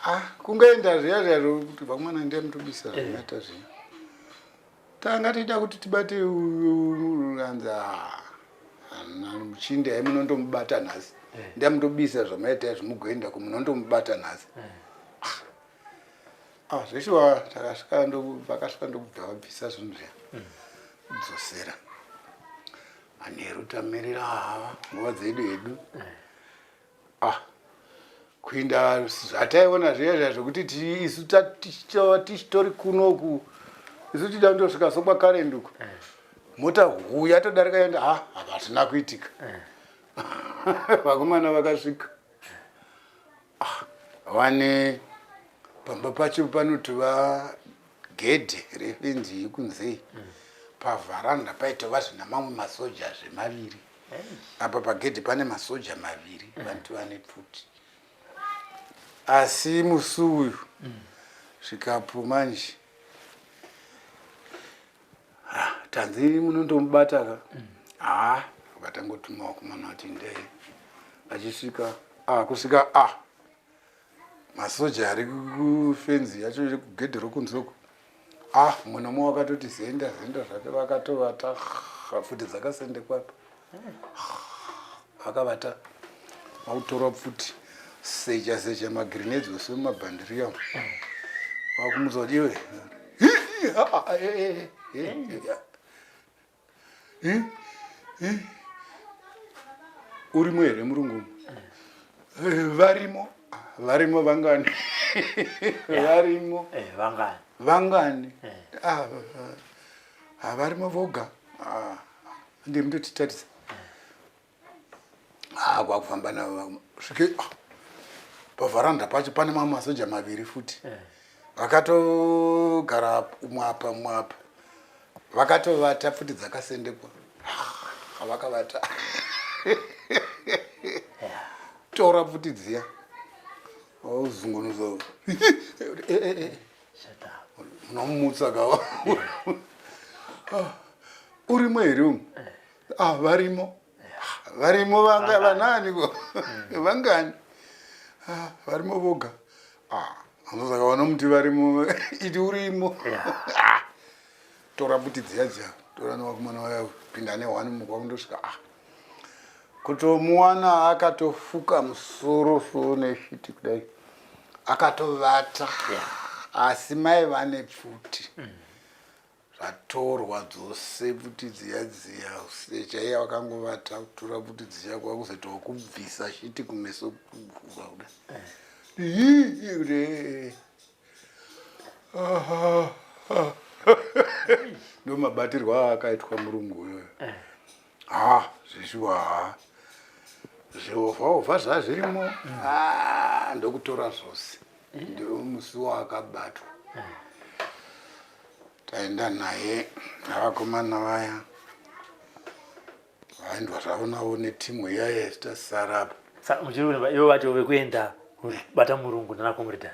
Ah, kungaenda zviya zviya kuti vakomana indai mutobisa zvamaita zviya. Tanga tichida kuti tibate hanzi muchinde hai munondomubata nhasi eh. ndamutobisa zvamaita izvi mugoenda ku munondomubata nhasi eh. ah, zveshuwa takasvika vakasvika ndokubva vabvisa zvinhu zviya hmm. kudzosera manheru tamirira hava nguva dzedu hedu eh. Ah, kuinda zvataiona zviya zviya zvekuti isu tichitori kunoku isu tida kundosvika sokwakarenduku eh. mota huu yatodarika yaenda ha hazvina kuitika eh. vakomana vakasvika ah, vane pamba pacho panotova gedhe refenzi yekunzei mm. pavharanda paitova zvina mamwe masoja zvemaviri apa pagedhi pane masoja maviri mm. vanti vane pfuti asi musi uyu mm. svikapo manje ah, tanzi munondomubata ka mm. haa ah, Tobva tangotuma vakomana kuti ndei. Achisvika ah, kusvika ah, masoja ari kufenzi yacho iri kugedhe rokunze uko ah, mumwe nomwe wakatoti zenda zenda zvake, vakatovata pfuti dzakasendekwa apa, vakavata, vakutora pfuti, secha secha magrenades ose mumabhandiriya, vakumutsa kuti iwe urimo here murungu? Varimo, varimo vangani? Varimo vangani? Vangani? Havarimo voga, ndimutotitarisa kwakufamba navo svike pavharanda pacho, pane mamwe masoja maviri futi vakatogara, umwe apa, umwe apa, vakatovata, pfuti dzakasendekwa, vakavata. Tora pfuti dziya, uzungunuza, unomutsa ka, urimo here umu? Ah, varimo, varimo vanga vanani ko? Vangani? Ah, varimo voga. Ah, saka vanomuti varimo, iti urimo. Ah, tora pfuti dziya dziya, tora nevakomana vaya, pinda nehwani mukwa kundosvika, ah, kutomuwana akatofuka musoro so neshiti kudai, akatovata, asi mai vane pfuti zvatorwa dzose pfuti dziya dziya, chaiya vakangovata, kutora pfuti dziya kwakuzoitawo kubvisa shiti kumeso kudai kuti ndo mabatirwo aakaitwa murungu uyoyo. Ha, zvishuwa, ha, zviovhaovha zvazvirimo, ndokutora zvose. Ndo musi waakabatwa, taenda naye navakomana vaya, vaendwa zvavo navo netimu iyaya, tasara apa. Muchiri ivo vacho vekuenda kubata murungu nana comrade?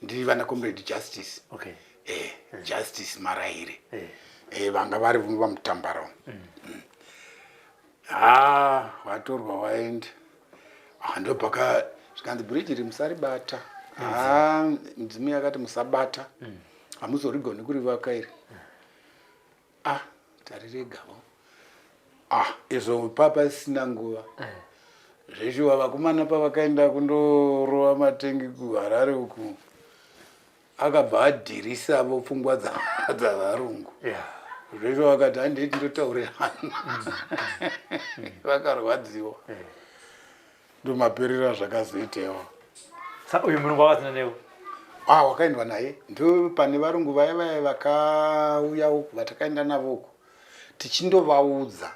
Ndiri vana Comrade Justice. Justice Maraire. Vanga vari vamutambara. Ha, vatorwa waenda. Ah, ndopaka zvikanzi bhiriji iri musaribata. Ha, mudzimu yakati musabata, hamuzorigoni kurivaka iri. Ah, tariregavo. Ah, izvo papasina nguva zveshuwa, vakomana pavakaenda kundorova matengi kuHarare uku, akabva adhirisavo pfungwa dzavarungu. Zveshuwa vakati handei tindotaurirana, vakarwadziwa. Ndomaperero azvakazoitewo. Saka uyu murungu wakazina newe? Ah, wakaendwa naye, ndo pane varungu vaya vaya vakauya uku vatakaenda navo uku, tichindovaudza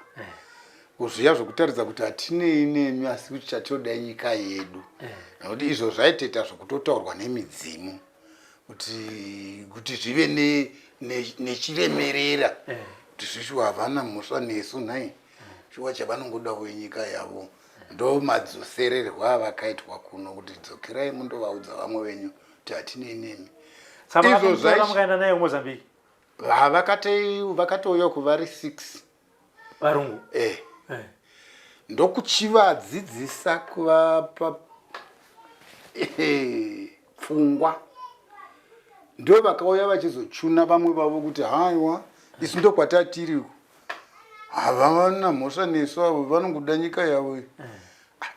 zviya zvokutaridza kuti hatinei nemi, asi kuti chatoda nyika yedu, nekuti izvo zvaitoita zvokutotaurwa nemidzimu kuti zvive nechiremerera kuti zvishuwa havana mhosva nesu nhai, shuwa chavanongodawo nyika yavo. Ndo madzosererwa avakaitwa kuno kuti dzokerai mundovaudza vamwe venyu kuti hatinei nemi. Saka Izvo mukaenda naye kuMozambique? Vakatouya kuvari 6. Varungu? Eh. Ndokuchivadzidzisa kuvapa pfungwa, ndo vakauya vachizochuna vamwe vavo kuti haiwa, isu ndokwatatiri, havana mhosva nesu, avo vanongoda nyika yavo.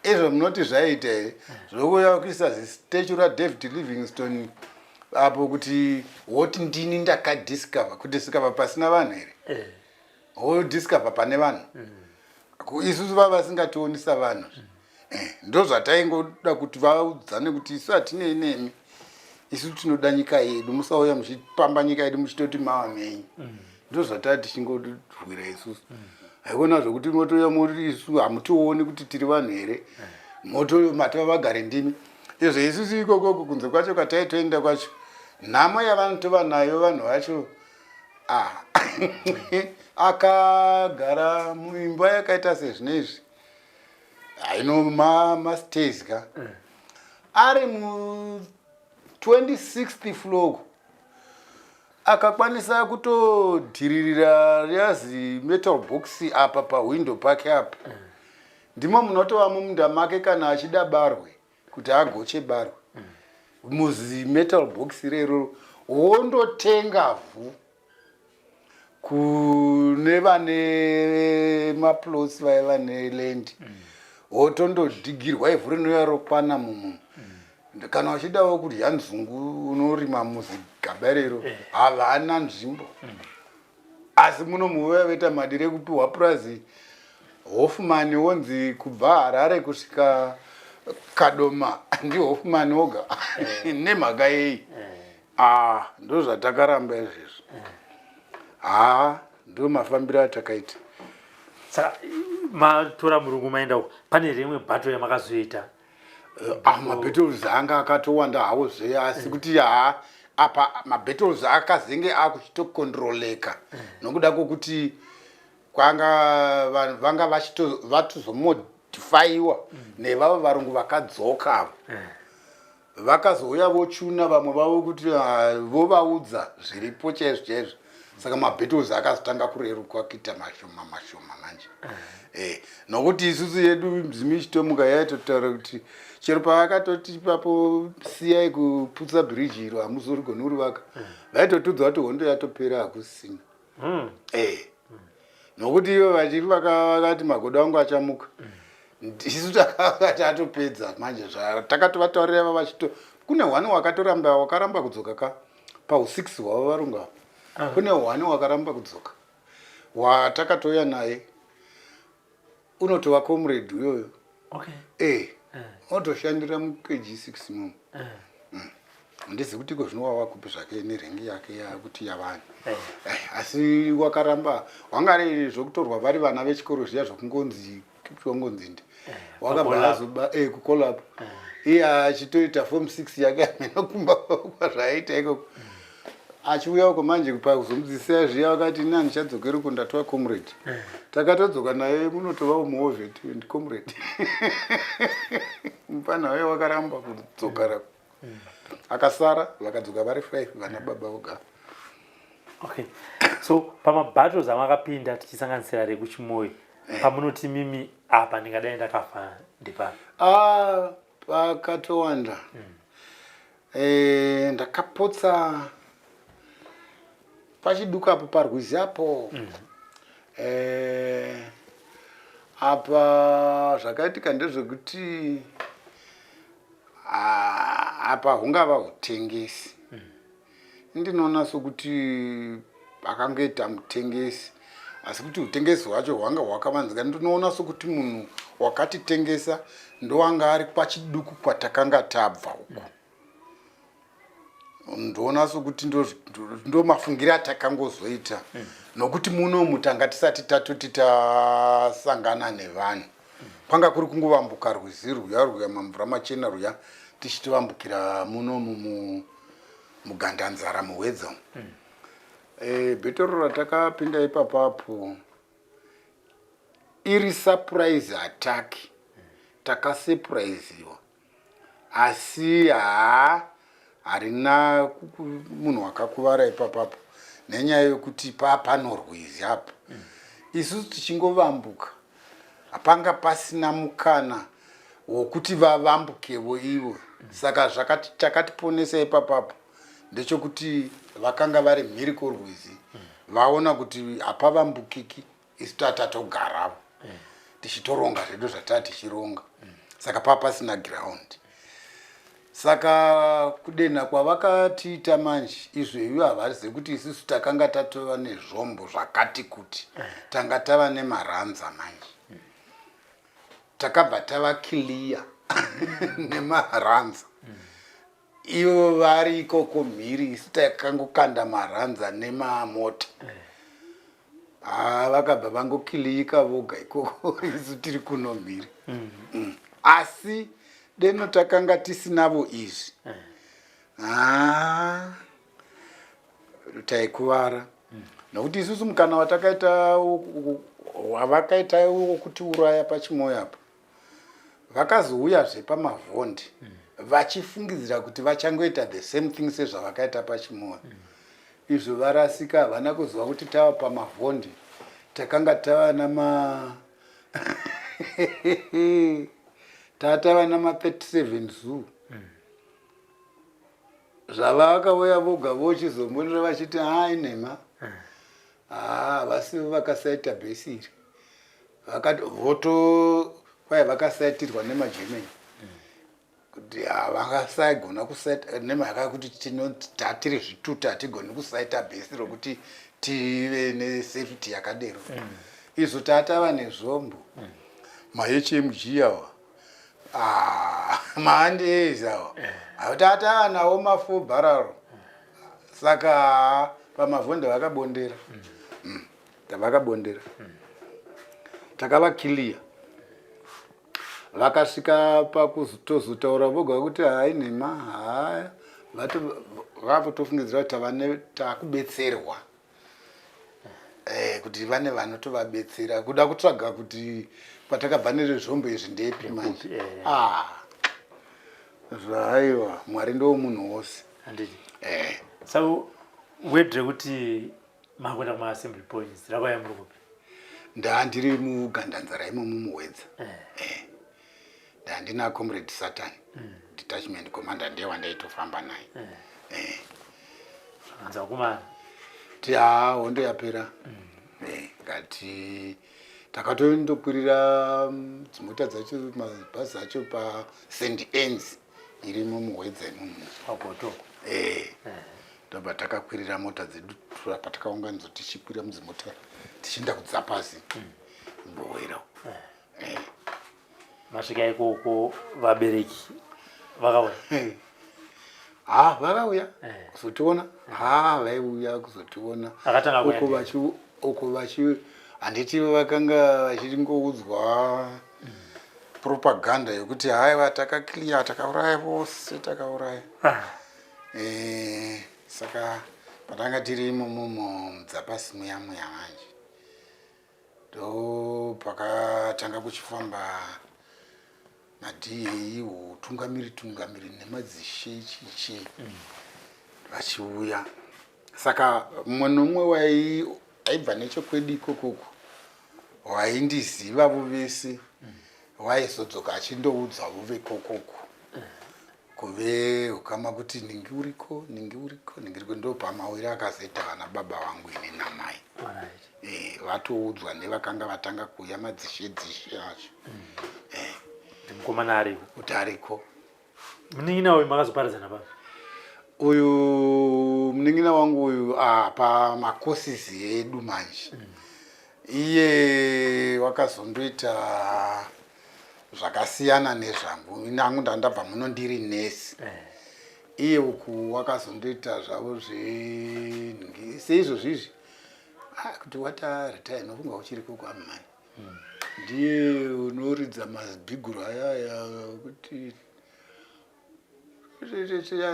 Izvo munoti zvaita here zvokuuya kuisa zistatue raDavid Livingstone apo kuti woti ndini ndakadiscover? Kudiscover pasina vanhu here? Wodiscover pane vanhu? Isusu vava vasingationisa vanhu. Ndo zvataingoda kuti vaudzane kuti isu hatinei nemi, isu tinoda nyika yedu, musauya muchipamba nyika yedu muchitoti mava menyu. Ndo zvataa tichingorwira isusu. Haikona zvokuti motouya moti isu hamutioni kuti tiri vanhu here, moto matova vagari ndimi. Izvo isusu ikokoko kunze kwacho kwataitoenda kwacho, nhamo yavanotova nayo vanhu vacho, ah, akagara muimba yakaita sezvinoizvi, haino mastairs ka, ari mu 26th floor. Akakwanisa kutodhiririra riyazi metal box apa pahwindo pake apa. Ndimo munotova mumunda make kana achida barwe kuti agoche barwe. Muzi metal box rero wondotenga vhu kune vane maplots vaya vane land wotondodhigirwa ivhu rinouya rokwana mumu. Kana uchidawo kudya nzungu unorima muzigaba rero. Havana nzvimbo. Asi muno muvuya voita madiro ekupiwa purazi Hoffman wonzi kubva Harare kusvika Kadoma ndiHoffman oga. Nemhaka yei? Ah, ndozvatakaramba izvezvo. Haa, ndo mafambiro atakaita. Saka matora murungu maenda uko, pane rimwe battle yamakazoita? Ah, mabattles anga akatowanda hawo zve, asi kuti haa, apa mabattles akazenge akuchitokontroleka nokuda kwokuti kwanga vanhu vanga vatozomodifaiwa nevavo varungu vakadzoka ava. Vakazouya vochuna vamwe vavo kuti vovaudza zviripo chaizvo chaizvo. Saka mabattles akazotanga kureruka kuita mashoma mashoma manje. Nokuti isusu yedu midzimu ichitomuka yaitotaura kuti chero pavakatoti ipapo siyai kuputsa bhiriji iro, hamuzorigoni kurivaka, vaitotudza kuti hondo yatopera, hakusisina. Nokuti ivo vachiri vakati magodo angu achamuka, isu takakati atopedza manje. Takatovataurira va vachito kune hwani wakatoramba, wakaramba kudzoka ka pau6 hwavo varungu ava. Kune hwani wakaramba kudzoka watakatouya naye, unotova comrade uyoyo. Unotoshandira muKG6 momo. Handizivi kuti iko zvino wava kupi zvake nerengi yake yakuti yavanhu. Asi wakaramba, wanga ari zvokutorwa vari vana vechikoro zviya zvokungonzi wangonzi wakabva Kucall up. Azoba kucall up iye achitoita form 6 yake, amene kumba kwazvaaita ikoko achiuya uko manje pakuzomudzidzisa zviya, wakati ini handichadzokeri uko, ndatova comrade. Takatodzoka naye, munotovawo muwar vet and comrade. Mufana uye wakaramba kudzokera, akasara, vakadzoka vari five vana baba voga. Okay, so pamabattles amakapinda, tichisanganisira rekuChimoio, pamunoti mimi apa ndingadai ndakafa ndepapi? Ah, pakatowanda. Ndakapotsa pachiduka apo parwizi apo. Apa zvakaitika ndezvekuti apa hungava hutengesi. Ndinoona sokuti akangoita mutengesi, asi kuti utengesi hwacho hwanga hwakavanzika. Ndinoona sokuti munhu wakatitengesa ndowanga ari kwachiduku kwatakanga tabva uku. Ndoona sokuti ndo mafungiro atakangozoita, nokuti munomu tanga tisati tatoti tasangana nevanhu. Kwanga kuri kungovambuka rwizi rwuya rwuya mamvura machena rwuya, tichitovambukira munomu mugandanzara muHwedza umu. Battle ratakapinda ipapapo iri surprise attack, takasurpriseiwa, asi haa, harina munhu wakakuvara ipapapo nenyaya yokuti papanorwizi apo isusu tichingovambuka hapanga pasina mukana wokuti vavambukevo ivo. Saka zvakati chakatiponesa ipapapo ndechekuti vakanga vari mhiri kworwizi vaona kuti hapavambukiki, isu tatatogaravo tichitoronga zvedu zvataa tichironga. Saka paa pasina ground. Saka kudenha kwavakatiita manje izvo, ivo havazivi kuti isusu takanga tatova nezvombo zvakati kuti, tanga tava nemaranza manje. Takabva tava clear nemaranza ivo vari ikoko mhiri, isu takangokanda maranza nemamota. Ha, vakabva vangokiliyika voga ikoko, isu tiri kuno mhiri. Asi deno takanga tisinavo izvi, ha, taikuvara, nokuti isusu mukana watakaita wavakaita wokutiuraya paChimoio apo, vakazouyazve pamavhondi vachifungidzira kuti vachangoita the same thing sezvavakaita paChimoio. Izvo varasika havana kuziva kuti tava pamavhondi takanga tava nama tatava nama 37 zoo zvavakauya voga vochizombonera vachiti haa inhema haa havasivo vakasaita bhesi iri vakati voto kwai vakasaitirwa nemagermany kuti havangasaigona kusaita nemhaka yekuti tatiri zvituta hatigoni kusaita bhesi rokuti tive nesafety yakadero mm. izvo tatava nezvombo mm. mahmg awa ah, maandies awa eh. tatava nawo mafull barrel saka pamavhonde vakabondera mm. mm. Tavakabondera. Takavakiliya. Vakasvika pakutozotaura voga kuti hayi nhema haya vakutofungidzira kuti tava takubetserwa eh, kuti vane vanotovabetsera kuda kutsvaga kuti kwatakabva nerezvombo izvi ndepi manje eh. ah, zvaiwa mwari ndo munhu wose eh. so word rekuti makuenda kumaassembly points rakauya muri kupi ndandiri mugandanzara imomo muhwedza eh. eh. ndandina comrade satan mm. detachment commander ndiye wandaitofamba naye eh. eh. nzakumana ti haa hondo yapera mm. eh, ngati takatoendokwirira mm, dzimota dzacho mabhazi acho past ans irimo muhwedza imomo pagoto eh ndobva takakwirira mota dzedu tura patakaunganidzwa tichikwira mudzimota tichienda kudzapasi mbowera eh. eh. Masvika ikoko vabereki vakauya? Ha, vakauya eh. kuzotiona. Ha, vaiuya kuzotiona. Akatanga uko vachi handiti vakanga vachingoudzwa propaganda yekuti haiwa takaclear takauraya vose takauraya ah. e, saka patanga tiri imomomo mudzapasi muya muya manje ndo pakatanga kuchifamba madii utungamiri tungamiri nemadzishe chichi mm. vachiuya saka mumwe nomumwe aibva nechekwedu ikokoko waindizivavo vese waizodzoka achindoudzawo vekokoko kuve ukama kuti ningi uriko ningi uriko ningi uriko ndo pamawiri akazoita vana baba vangu ini namai eh, vatoudzwa nevakanga vatanga kuuya madzishe dzishe acho mm. eh. Mukomana ariko kuti ariko Munin'ina uyu makazoparadzana papi? Uyu munin'ina wangu uyu ah, pamakosisi edu manje mm. Iye wakazondoita zvakasiyana nezvangu inangu ndandabva muno ndiri nesi eh. Iye uku wakazondoita zvavo zve seizvozvi izvi ah, kuti wataretire nokunga uchiri kukwamani ndiye unoridza mazibhiguru aya aya kuti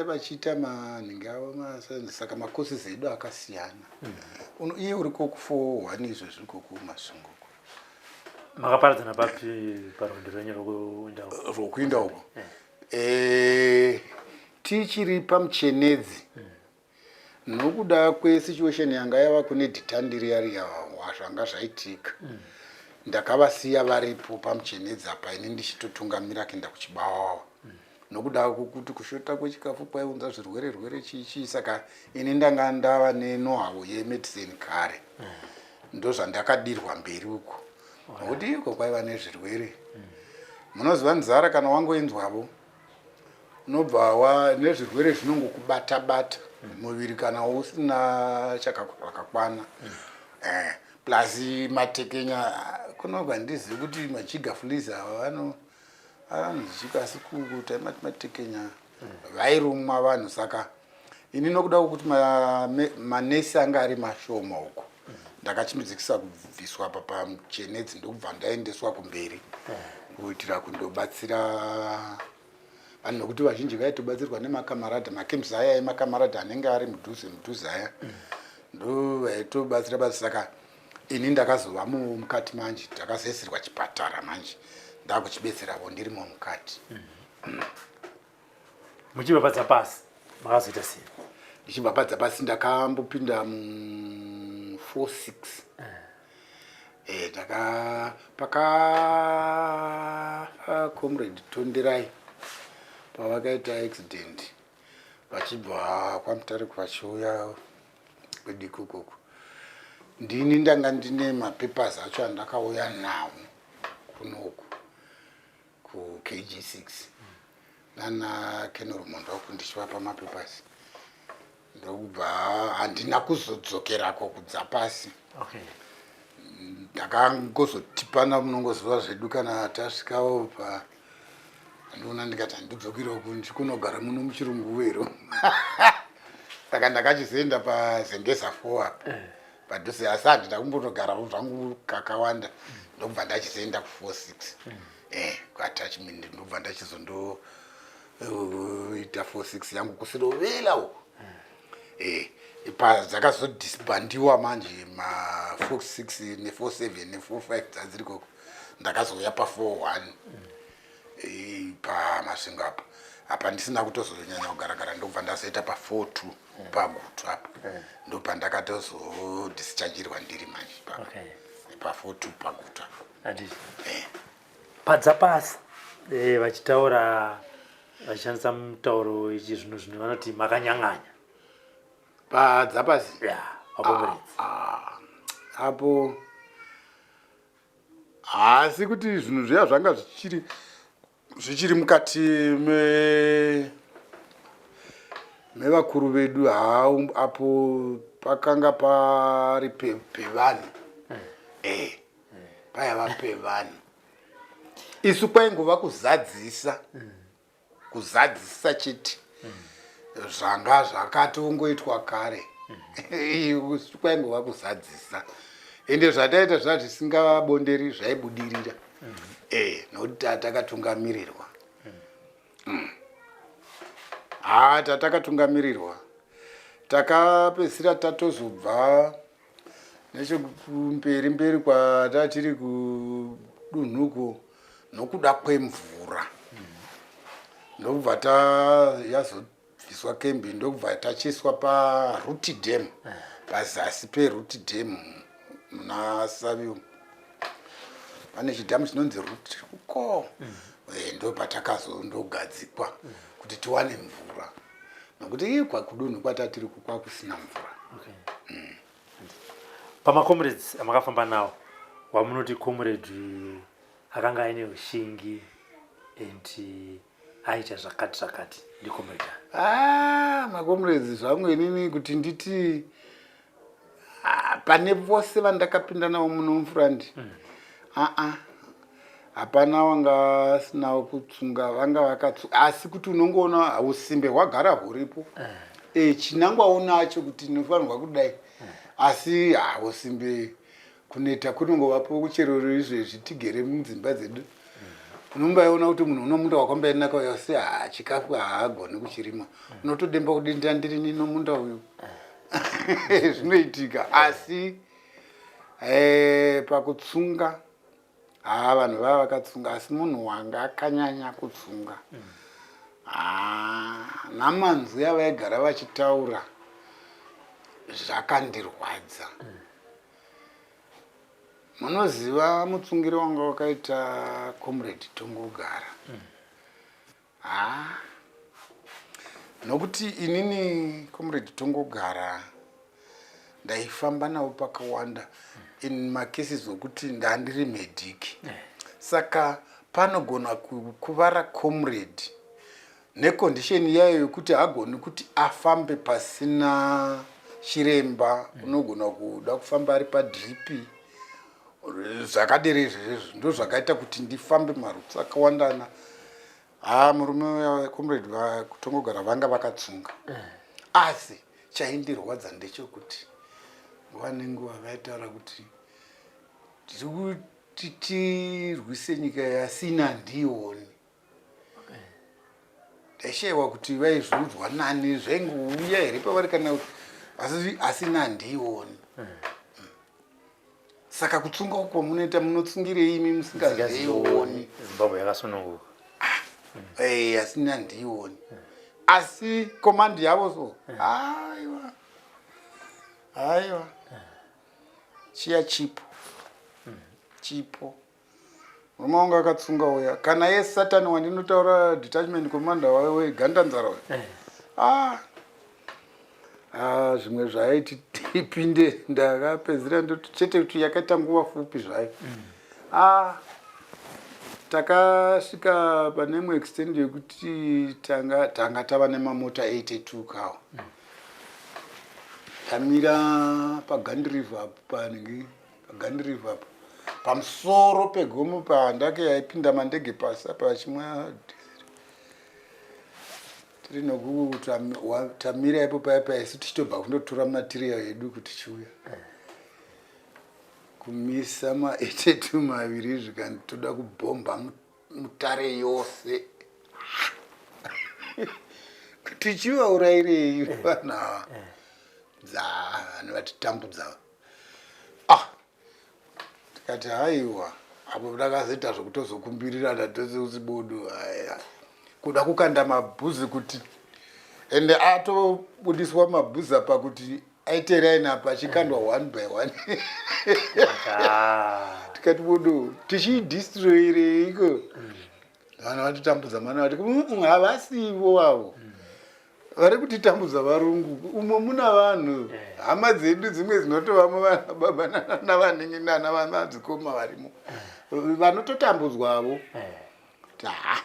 vachiita manhingi avo saka makosis edu akasiyana mm. iye uri koku 41 izvo zviri koku masvingo makaparadzana papi parwendo rwenyu rwokuenda uko rwokuenda uko eh. eh, tichiri pamuchenedzi mm. Nokuda kwesituation yanga yava kune dhitandi riya riya zvanga zvaitika mm. Ndakavasiya varipo pamuchenedzi apa ini ndichitotungamira kuenda kuchibawawa mm. Nokuda kwokuti kushota kwechikafu kwaiunza zvirwere rwere chii chii saka ini ndanga ndava nenohau yemedicine kare mm. Ndozvandakadirwa mberi uko nokuti iko kwaiva nezvirwere mm. Munoziva nzara kana wangoinzwavo unobva wa nezvirwere zvinongokubata bata muviri kana usina chakakwana mm. eh, plus matekenya kunobva ndizivi kuti majiga fleas ava vano anozvika asi taimati matekenya mm. vairumwa vanhu saka ini nokuda kwekuti manesi anga ari mashoma uko mm. ndakachimidzikisa kubviswa pa pamuchenedzi ndokubva ndaendeswa kumberi mm. kuitira kundobatsira vanhu nokuti vazhinji vaitobatsirwa nemakamarada makemps aya emakamarada anenge ari mudhuze mudhuze aya mm. ndo vaitobatsira basa saka ini ndakazova mukati manje ndakazoisirwa chipatara manje ndakuchibetseravo ndirimo mukati mm. Muchibva pasi makazoita sei? Ndichibva padzapasi ndakambopinda mu 46. Eh, ndaka paka comrade Tonderai pavakaita accident vachibva kwaMutare vachiuya kwedu ikokoko, ndini ndanga ndine mapapers acho andakauya nawo kunoku kuKG6 nana Kenoromondoku, ndichivapa mapapers, ndokubva handina kuzodzokerako kudzapasi. Ndakangozotipana, munongoziva zvedu, kana tasvikawo pa andiona, ndikati handidzokerawo ndichikunogara muno muchirungu wero. Saka ndakachizoenda paZengeza 4 apa padhuze, asi handina kumbonogarawo zvangu kakawanda. Ndokubva ndachizoenda ku46 kuattachment, ndobva ndachizondoita 46 yangu kuSilovela uko. Padzakazodisbandiwa manje ma46 ne47 ne45 dzadziri koko, ndakazouya pa41 paMasvingo apa. Apa ndisina kutozonyanya kugaragara, ndobva ndazoita pa42 paGutu apa, ndopandakatozodischargirwa ndiri manje pa42 paGutu apa. Handiti. Padzapasi vachitaura vachishandisa mutauro ichi zvino zvino, vanoti makanyang'anya. Padzapasi? Ya, vacomrades. Apo haasi kuti zvinhu zviya zvanga zvichiri mukati mevakuru vedu. Ha, apo pakanga pari pevanhu, paiva pevanhu. Isu kwaingova kuzadzisa, kuzadzisa chete zvanga zvakatongoitwa kare. Isu kwaingova kuzadzisa, ende zvataita zva zvisingabonderi zvaibudirira, nokuti takatungamirirwa. Ha, tatakatungamirirwa, takapedzisira tatozobva nechekumberi mberi kwatatiri kudunhuko nokuda kwemvura, ndokubva ta yazobviswa kembi, ndokubva tachiiswa paRuti Dam, pazasi peRuti Dam muna Saviu. Pane chidhamu chinonzi Ruti uko. Ndo patakazondogadzikwa kuti tiwane mvura, nokuti ikwa kudunhu kwatatiri kwakusina mvura. Okay. Pamacomrades amakafamba nawo, wamunoti comrade uyu akanga aine ushingi and aita zvakati zvakati, ndicomrade ani? Ah, macomrades zvangu inini kuti nditi, ah, pane vose vandakapinda navo muno mufront, aa, hapana wanga asinawo kutsunga, vanga vakatsunga, asi kuti unongoona usimbe hwagara huripo. Chinangwa unacho kuti inofanirwa kudai, asi ha, usimbe kuneta kunongovapo. Kuchero izvezvi tigere mudzimba dzedu, unombaiona kuti munhu uno munda wakambainaka uyo, asi ha, chikafu haagoni kuchirima, unotodemba kuti ndandiri nino munda uyu. Zvinoitika, asi pakutsunga, ha, vanhu vava vakatsunga, asi munhu wanga akanyanya kutsunga, ha, namanzwi avaigara vachitaura zvakandirwadza. Munoziva mutsungiro wanga wakaita Comrade Tongogara, ha, nokuti inini Comrade Tongogara ndaifamba navo pakawanda in macases okuti ndandiri medic. Saka panogona kukuvara comrade necondition yayo yekuti hagoni kuti afambe pasina chiremba, unogona kuda kufamba ari padrip, zvakadero. Izvezvo ndo zvakaita kuti ndifambe maroutes akawandana. Ha, murume uya comrade Tongogara vanga vakatsunga, asi chaindirwadza ndechekuti nguva nenguva vaitaura kuti tiri kuti tirwise nyika yasina handioni. Ndaishayiwa kuti vaizviudzwa nani, zvaingouya here pavari kana kuti asi asina handioni. Saka kutsunga uko munoita, munotsungirei imi musingazioni Zimbabwe yakasununguka? Asina handioni. Asi command yavo so, aiwa, aiwa, chiya chipo, chipo. Murume wangu akatsunga uya, kana ye Satani wandinotaura, detachment commander wegandanzara uya. Ah. Ah, zvimwe zvaiti tipinde, ndakapedzera ndoti chete kuti yakaita nguva fupi zvayo. Ah, takasvika pane imwe extend yekuti tanga tava nemamota 82 kawo. Tamira paGandi River apo, panenge paGandi River apo, pamusoro pegomo pandake yaipinda mandege pasi apa vachimwa. Tiri nokutamira ipo paya paya, isu tichitobva kundotora material yedu kuti chiuya kumisa ma82 maviri, zvikanzi toda kubhomba Mutare yose. Tichivaurayirei vanhu ava? Dza vanhu vatitambudza. Ah, tikati haiwa, apo takazoita zvekutozokumbirirana tose usibudu aya kuda kukanda mabhuzi kuti ende atobudiswa mabhuzi apa kuti aite line apa achikandwa one by one. Tikati budu, tichidistroyireiko vanhu vatitambudza? Mana vati havasivo avo vari kutitambudza, varungu umo muna vanhu, hama dzedu dzimwe dzinotovamo, vana baba navanin'ina navamadzikoma varimo vanototambudzwavo. Ha,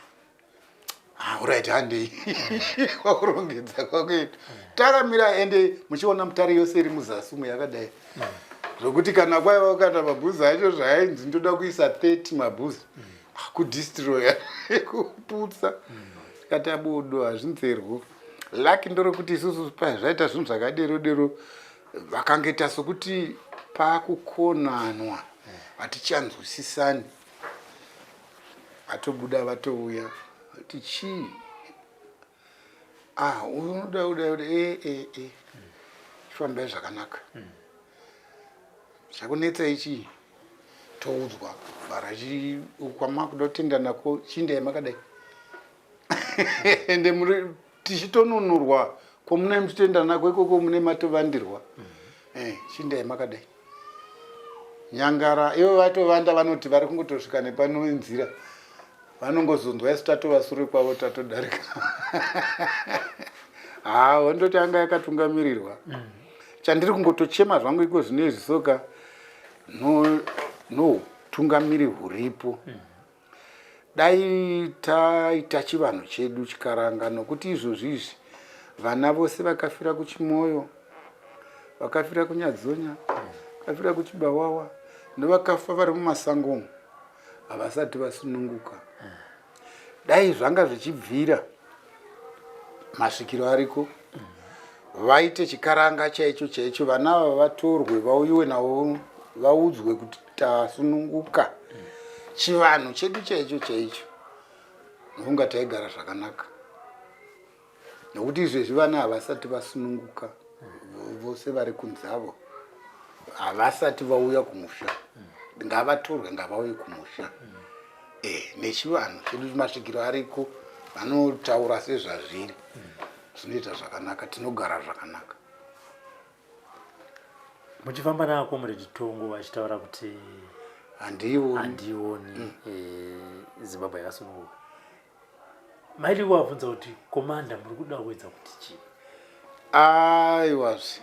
alright, handei kwakurongedza kwakuita. Takamira, ende muchiona Mutare yose iri muzasi umu yakadai, zvokuti kana kwaiva kana mabhuzi acho zvainzi ndoda kuisa 30 mabhuzi kudistroya, kuputsa. Tikati abudo, hazvinzerwo. Laki ndorekuti isusu zvaita zvinhu zvakadero dero, vakangoita sokuti pakukonanwa, hatichanzwisisani. Vatobuda, vatouya kuti chii? Ah, uyu unoda kuda kuti e e e chifambai zvakanaka, chakunetsa ichii? Toudzwa vhara kwamakuda kutenda nako, chiindai makadai. Ende muri tichitonunurwa kwamune muchitenda nako ikoko, mune matovandirwa. Chiindai makadai. Nyangara ivo vatovanda, vanoti vari kungotosvika nepano nzira, vanongozonzwa isu tatova sure kwavo, tatodarika. Ha, wondoti anga yakatungamirirwa. Chandiri kungotochema zvangu iko zvino izvi soka noutungamiri huripo, dai taita chivanhu chedu chikaranga, nokuti izvozvi izvi vana vose vakafira kuChimoyo, vakafira kuNyadzonya, vakafira kuChibawawa nevakafa vari mumasango umu havasati vasununguka. Dai zvanga zvichibvira, masvikiro ariko, vaite chikaranga chaicho chaicho, vana ava vatorwe, vauyiwe navo, vaudzwe kuti tasununguka, chivanhu chedu chaicho chaicho, nokunga taigara zvakanaka. Nokuti izvezvi vana havasati vasununguka vose, vari kunzavo havasati vauya kumusha. Ngavatorwe, ngavauye kumusha nechivanhu chedu. Masvikiro ariko, vanotaura sezvazviri, zvinoita zvakanaka, tinogara zvakanaka. Muchifamba naComrade Tongo vachitaura kuti handioni, handioni Zimbabwe yakasununguka, maiti kuvabvunza kuti, "Commander, muri kuda kuedza kuti chii?" Aiwazve,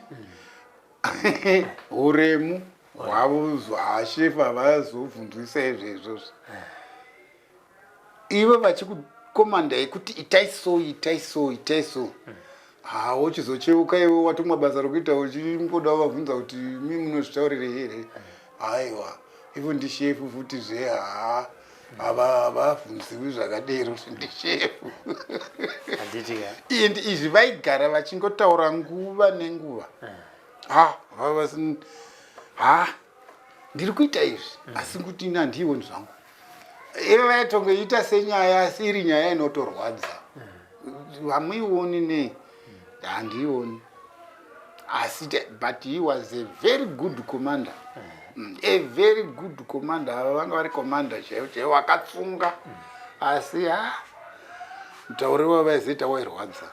uremu hwavo hashefu havazobvunzwisa izvezvozvo. Ivo vachikukomandai kuti itai so, itai so, itai so, ha, wochizocheuka iwe watumwa basa rokuita, uchimboda vabvunza kuti mi munozvitaurirei here? Aiwa, ivo ndishefu futi zve, ha, havabvunziwi zvakadero, ndishefu. Handiti ka? And izvi vaigara vachingotaura nguva nenguva. Ha, ha, ndiri kuita izvi, asi kuti ini handiioni zvangu. Ivo vaitongoita senyaya, asi iri nyaya inotorwadza. Hamuioni nei? Handiioni. Asi but he was a very good commander, a very good commander. Ava vanga vari commander chaivo chaivo, vakatsunga, asi ha, mutauriro wavaizoita wairwadza.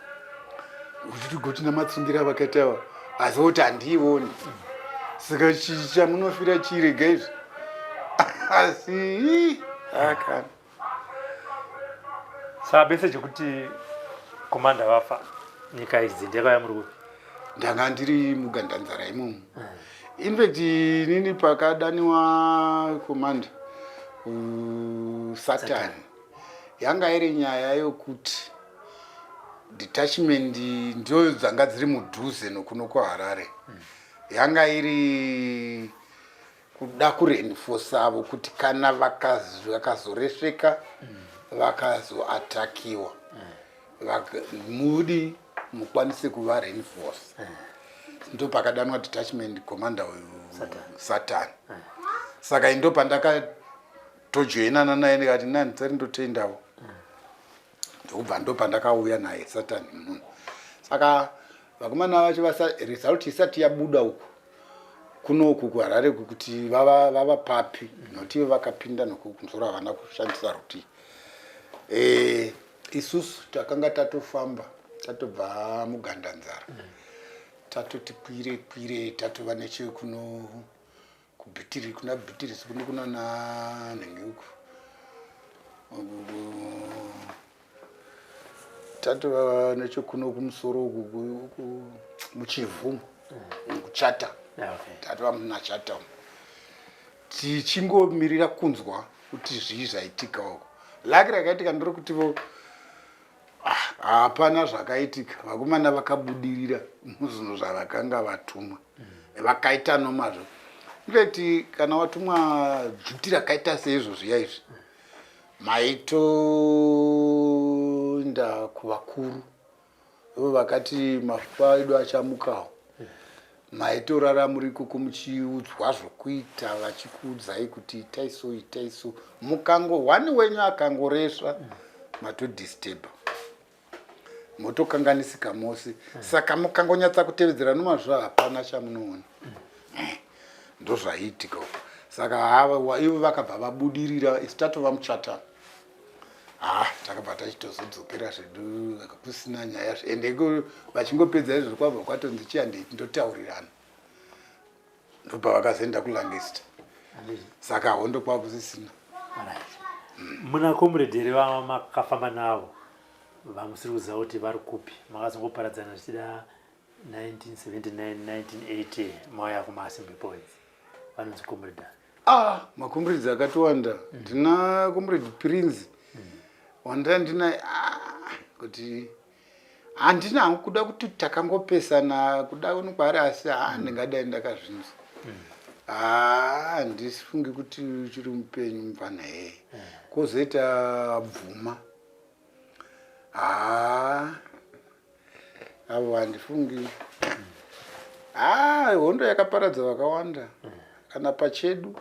Uchiti goti namatsungiro avakaita ava, asi woti handiioni. Saka chamunofira chirega izvi. Asi akana. Saka message yekuti komanda vafa nyika idzi ndeyakauya muri kupi? Ndanga ndiri mugandanzara imomo. In fact inini pakadaniwa commander Satan yanga iri nyaya yokuti detachment ndio dzanga dziri mudhuze nokuno kuHarare. Yanga iri kuda kurenfosavo kuti kana vakazoresveka, vakazoatakiwa, mudi mukwanise kuva reinforce. Ndo pakadanwa detachment commander uyu Satan. Saka ndo pandakatojoinana naye, ndikati nani tsari ndotoendawo. Ndokubva ndo pandakauya naye Satan muno. Saka vakomana vacho result isati yabuda uku kunoku kuHarare kuti vava papi, nokuti ivo vakapinda nokukumusoro, havana kushandisa ruti. Isusu takanga tatofamba, tatobva mugandanzara, tatoti kwire kwire, tatova nechekuno kubhitiri, kuna Bhitirisi kuno, kuna nanhenge uku, tatova nechekuno kumusoro uku muchivhu, kuchata. Tatova munachata umu, tichingomirira kunzwa kuti zvii zvaitika uko. Laki rakaitika nderokutivo hapana zvakaitika, vakomana vakabudirira muzvinhu zvavakanga vatumwa, vakaita nomazvo. Infact kana watumwa duty rakaita seizvo zviya izvi, maitoenda kuvakuru ivo vakati mafupa edu achamukawo. Maitorara muri ikoko muchiudzwa zvokuita, vachikuudzai kuti itai so, itai so. Mukango one wenyu akangoresva, matodisturba, motokanganisika mose. Saka mukangonyatsa kutevedzera nomazvo, hapana chamunoona. Ndozvaiitika uko. Saka hava ivo vakabva vabudirira, isu tatova muchatana. Ha, takabva tachitozodzokera zvedu kusina nyaya. Ende vachingopedza izvo, kwabva kwatonzi chihandei tindotaurirana. Ndobva vakazoenda kuLancaster. Saka hondo kwakusisina. Muna comrade here vamakafamba navo vamusiri kuziva kuti vari kupi? Makazongoparadzana zvichida 1979, 1980, mauya kumaassembly points. Vanonzi comrade? Ah, macomrades akatowanda. Ndina comrade Prince wandira ndina, ah, kuti handina hangu kuda kuti takangopesana kuda kwaari, asi ha, ndingadai ndakazvinzwa. Ha, handifungi kuti uchiri mupenyu mupfana. Hee, kwozoita Bvuma. Ha, avo handifungi. Ha, hondo yakaparadza vakawanda. Kana pachedu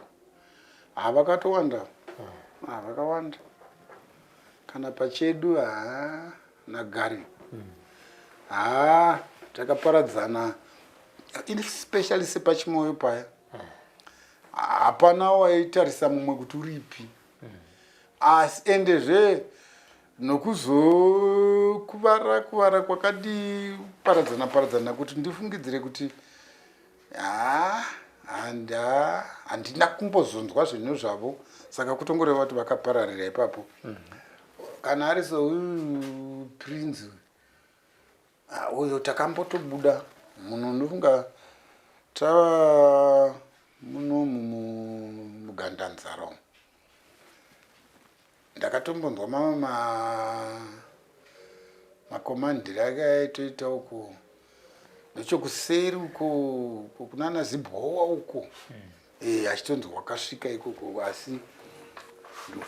ha, vakatowanda. Ha, vakawanda kana pachedu. Ha, nagari ha, takaparadzana, especially sepachimoyo paya, hapana waitarisa mumwe kuti uripi. Asi endezve nokuzokuvara kuvara kwakadi paradzana paradzana kuti ndifungidzire kuti ha, handina kumbozonzwa zvinhu zvavo. Saka kutongoreva kuti vakapararira ipapo. Kana ari souyu Prince uyo, takambotobuda muno, ndofunga tava munomu mugandanzara umu, ndakatombonzwa mamwe makomandiri ake aitoita uko nechokuseri uko kunana Zibhowa uko, achitonzi wakasvika ikoko, asi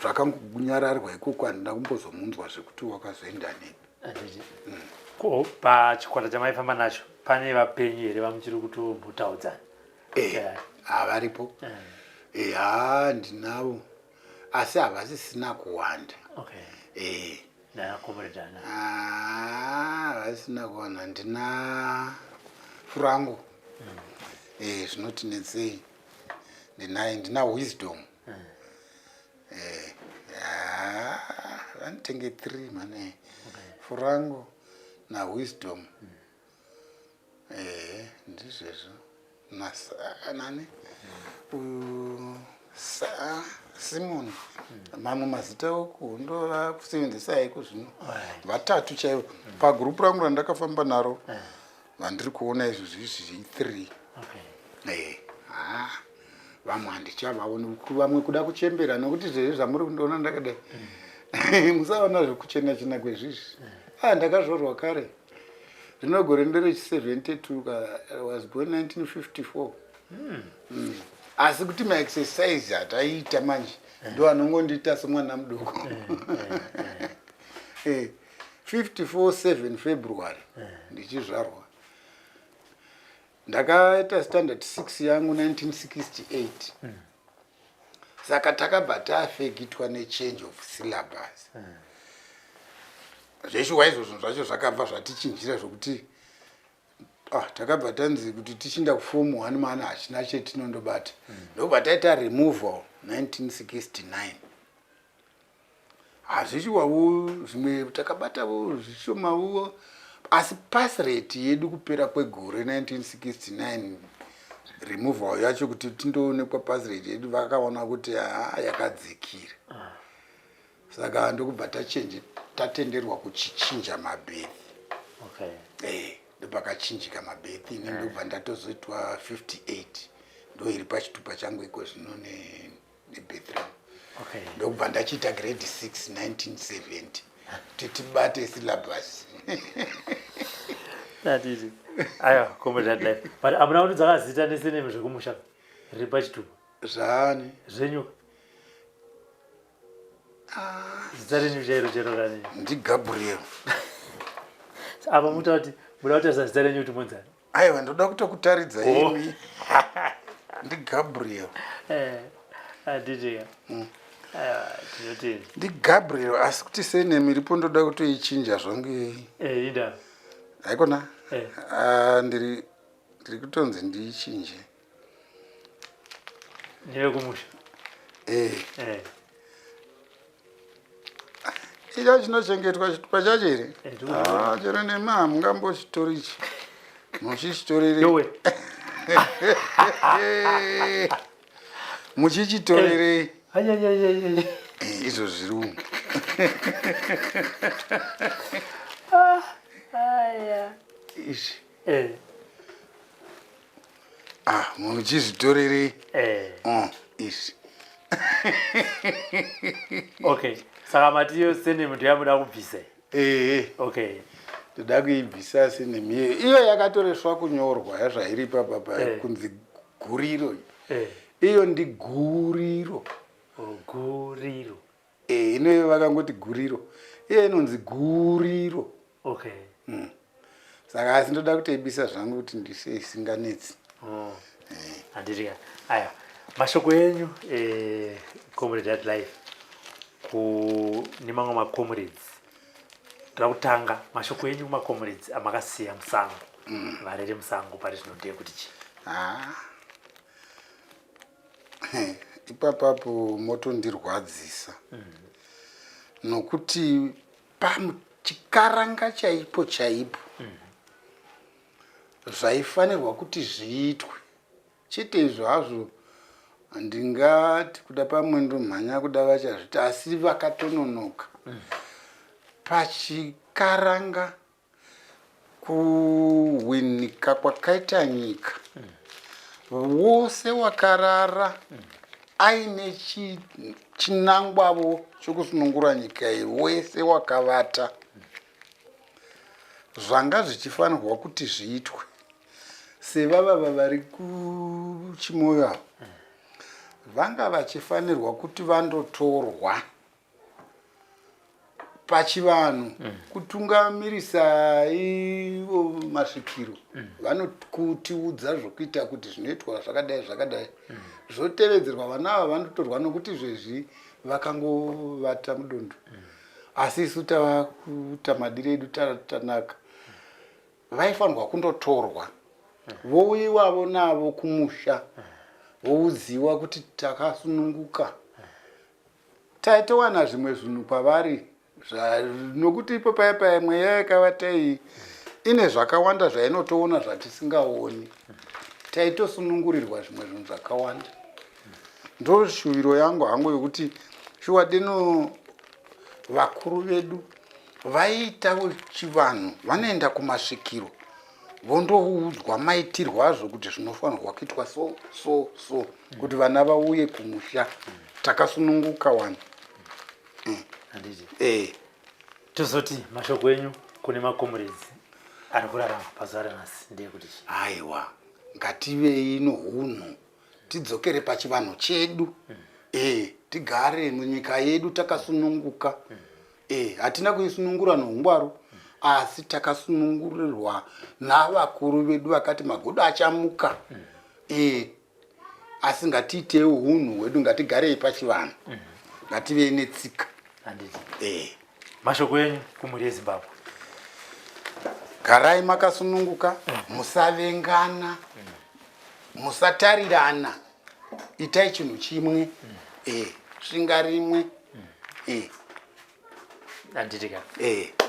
zvakangonyararwa ikoko, handina kumbozomunzwa zvekuti wakazoenda nepi. Handiti. Ko pachikwata chamaifamba nacho pane vapenyu here vamuchiri kutombotaudzana? Havaripo. Ha, ndinavo, asi havasisina kuwanda. Nanakomredana? Ah, havasisina kuwanda. Ndina Furango, zvinoti netsei, ndinaye, ndina Wisdom. Ah, vanotenge three mane, Furango naWisdom. Ehe, ndizvezvo. Nani? Uyu Simon. Mamwe mazita okuhondo vakusevenzesa iko zvino. Vatatu chaivo. Pagurupu rangu randakafamba naro vandiri kuona izvo zvizvi 3. Okay. Eh, ah, vamwe handichavaoni, vamwe kuda kuchembera nokuti zvezvi zvamuri kundiona ndakadai. Musaona zvekuchena chena kwezvizvi. Ah, ndakazvorwa kare. Rino gore nderechi 72 ka, I was born 1954. Asi kuti maexercise ataiita manje ndo anongondiita semwana mudoko. 54 7 February ndichizvarwa. Ndakaita standard 6 yangu 1968. Saka takabva taafekitwa nechange of syllabus. Zveshuwa izvozvo zvacho zvakabva zvatichinjira zvokuti takabva tanzi kuti tichinda kuform 1 mana hachina chetinondobata. Ndobva taita removal 1969. Hazvichiwawo zvimwe takabatavo zvishomawo, asi pass rate yedu kupera kwegore 1969 removal yacho kuti tindoonekwa pass rate yedu vakaona kuti yakadzikira. Saka ndokubva tachenje tatenderwa kuchichinja mabirth. Ndopakachinjika mabirth ini ndobva ndatozoitwa 58 ndo iri pachitupa changu iko zvino nebirth rangu. Ndokubva ndachiita grade 6 1970 kuti tibate syllabus. Tatiti. Aiwa, comrade Hardlife. But amuna kuti dzakazita nesurname zvekumusha riri pachitupa. Zvaani? Zvenyu. Zita renyu chairo chairo rani? NdiGabriel. Apa muta kuti muda kutarisa zita renyu kuti munzani? Aiwa, ndoda kutokutaridza imi. NdiGabriel. Handiti ka. Aiwa, tinotenda. NdiGabriel, asi kuti surname iripo ndoda kutoichinja zvangu iyi. Inda. Haikona? Ndiri kutonzi ndiichinje. Ndevekumusha. Icho chinochengetwa chitupa chacho here? Chero nemi hamungambochitori ichi. Muchichitorerei? Yowe. Muchichitorerei? Ayayayayay. Izvo zviri umu. Aya. Izvi. Muchizvitorerei? Izvi. Okay. Saka mati iyo surname ndoyamuda kubvisa. Okay. Ndoda kuibvisa surname iyo. Iyo yakatoreswa kunyorwa yazvairi papa pa kunzi guriro. Iyo ndi guriro. Oh, guriro. Ino vakangoti guriro. Iyo inonzi guriro. Okay. Saka asi ndoda kutoibisa zvangu kuti ndise isinganetsi. Handiti ka. Aya, mashoko enyu comrade Hardlife kune mamwe macomrades. Ndoda kutanga mashoko enyu kumacomrades amakasiya musango. Varere musango pari zvino ndeyekuti chii? Ipapapo motondirwadzisa. Nokuti pachikaranga chaipo chaipo zvaifanirwa kuti zviitwe chete izvo hazvo ndingati kuda pamwe ndomhanya kuda vachazviti asi vakatononoka. Pachikaranga kuhwinika kwakaita nyika wose wakarara aine chinangwavo chokusunungura nyika iyi, wese wakavata zvanga zvichifanirwa kuti zviitwe sevavava vari kuchimoyo avo vanga vachifanirwa kuti vandotorwa pachivanhu kutungamirisa ivo masvikiro vanokutiudza zvokuita kuti zvinoitwa zvakadai zvakadai zvotevedzerwa. Vana ava vanotorwa nokuti izvezvi vakangovata mudondo, asi isu tava kuita madiro edu tanaka. Vaifanirwa kundotorwa vouyiwavo navo kumusha voudziwa kuti takasununguka, taitowana zvimwe zvinhu kwavari nokuti ipo paya paya mweya yakavata iyi Ine zvakawanda zvainotoona zvatisingaoni. Taitosunungurirwa zvimwe zvinhu zvakawanda. Ndoshuviro yangu hangu yokuti shuwa deno vakuru vedu vaiita chivanhu, vanoenda kumasvikiro vondoudzwa maitirwo azvo kuti zvinofanirwa kuitwa so so so kuti vana vauye kumusha takasununguka wani. Handiti? Tozoti mashoko enyu kune macomrades ari kurarama pazuva ranhasi ndeyekuti chii? Aiwa, ngativei nohunhu, tidzokere pachivanhu chedu. Tigare munyika yedu takasununguka. Hatina kuisunungura noungwaru, asi takasunungurirwa navakuru vedu vakati magodo achamuka. Asi ngatiitei hunhu hwedu, ngatigarei pachivanhu, ngativei netsika. Handiti? Mashoko enyu kumhuri yeZimbabwe? Garai makasununguka, musavengana, musatarirana, itai chinhu chimwe, svinga rimwe. Handiti ka?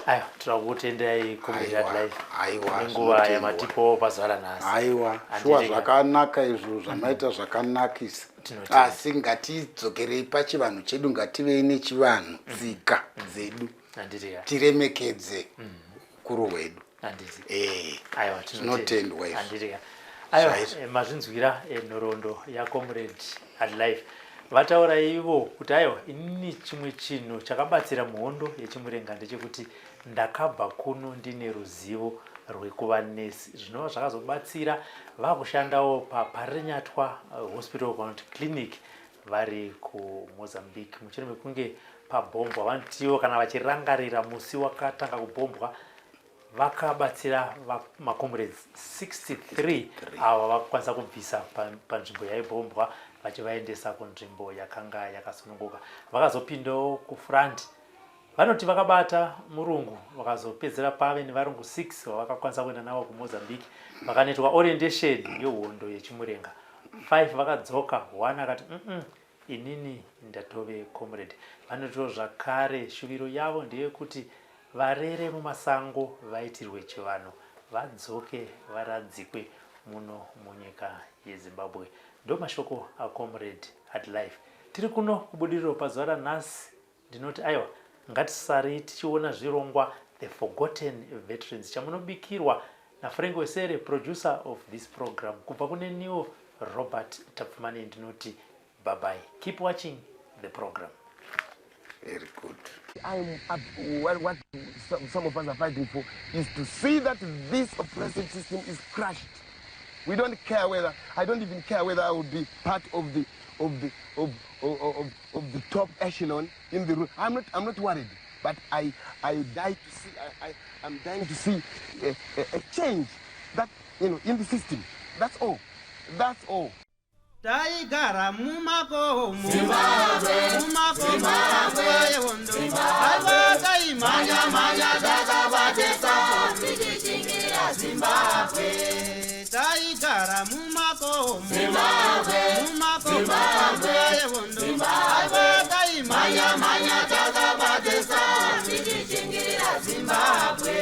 Aiwa, tinoda kukutendai, Comrade Life, Aiwa, nenguva zvinotendwa. yamatipo pazuva ranhasi. Aiwa, Handiti shuwa ka? Zvakanaka izvo zvamaita, zvakanakisa. Tinotenda. Asi ngatidzokerei pachivanhu chedu, ngativei nechivanhu, tsika dzedu, Handiti ka? tiremekedze ukuru hwedu. Handiti? Eh. Aiwa. Zvinotendwa izvo. Handiti ka? Aiwa. Chaizvo. Mazvinzwira nhoroondo yacomrade Hardlife. Vataura ivo kuti aiwa, inini chimwe chinhu chakabatsira muhondo yeChimurenga ndechekuti ndakabva kuno ndine ruzivo rwekuva nesi, zvinova zvakazobatsira vakushandawo paParirenyatwa Hospital kana kuti clinic vari kuMozambique mushure mekunge pabhombwa. Vanotiwo kana vachirangarira musi wakatanga kubhombwa, vakabatsira macomrades 63 ava vakakwanisa kubvisa panzvimbo yaibhombwa vachivaendesa kunzvimbo yakanga yakasununguka. Vakazopindawo kufront, vanoti vakabata murungu, vakazopedzera pave nevarungu 6 vavakakwanisa kuenda navo kuMozambique, vakanoitwa orientation yehondo yeChimurenga. 5 vakadzoka, 1 akati, Inini ndatove comrade." Vanotiwo zvakare shuviro yavo ndeyekuti varere mumasango vaitirwe chivanhu, vadzoke varadzikwe muno munyika yeZimbabwe. Ndo mashoko acomrade Hardlife. Tiri kuno kuBudiriro pazuva ranhasi. Ndinoti aiwa, ngatisarei tichiona zvirongwa The Forgotten Veterans chamunobikirwa naFrank Wesere, producer of this program. Kubva kune niwo Robert Tapfumani, ndinoti bye bye, keep watching the program. Very good. I'm up, what some of us are fighting for is to see that this oppressive system is crushed. We don't care whether, I don't even care whether I will be part of the top echelon in the room. I'm not worried, but I die to see, I'm dying to see a change in the system. That's all. That's all. Taigara mumakomo, mumakomo nguva yehondo. Aiwa, taimhanya mhanya takabatesa tichichingira Zimbabwe. Taigara mumakomo, mumakomo nguva yehondo. Aiwa, taimhanya mhanya takabatesa tichichingira Zimbabwe.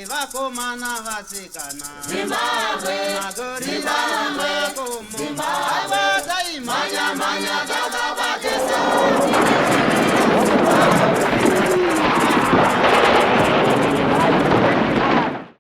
Vakomana, vasikana, Zimbabwe. Magorila mumakomo. Aiwa, taimhanya.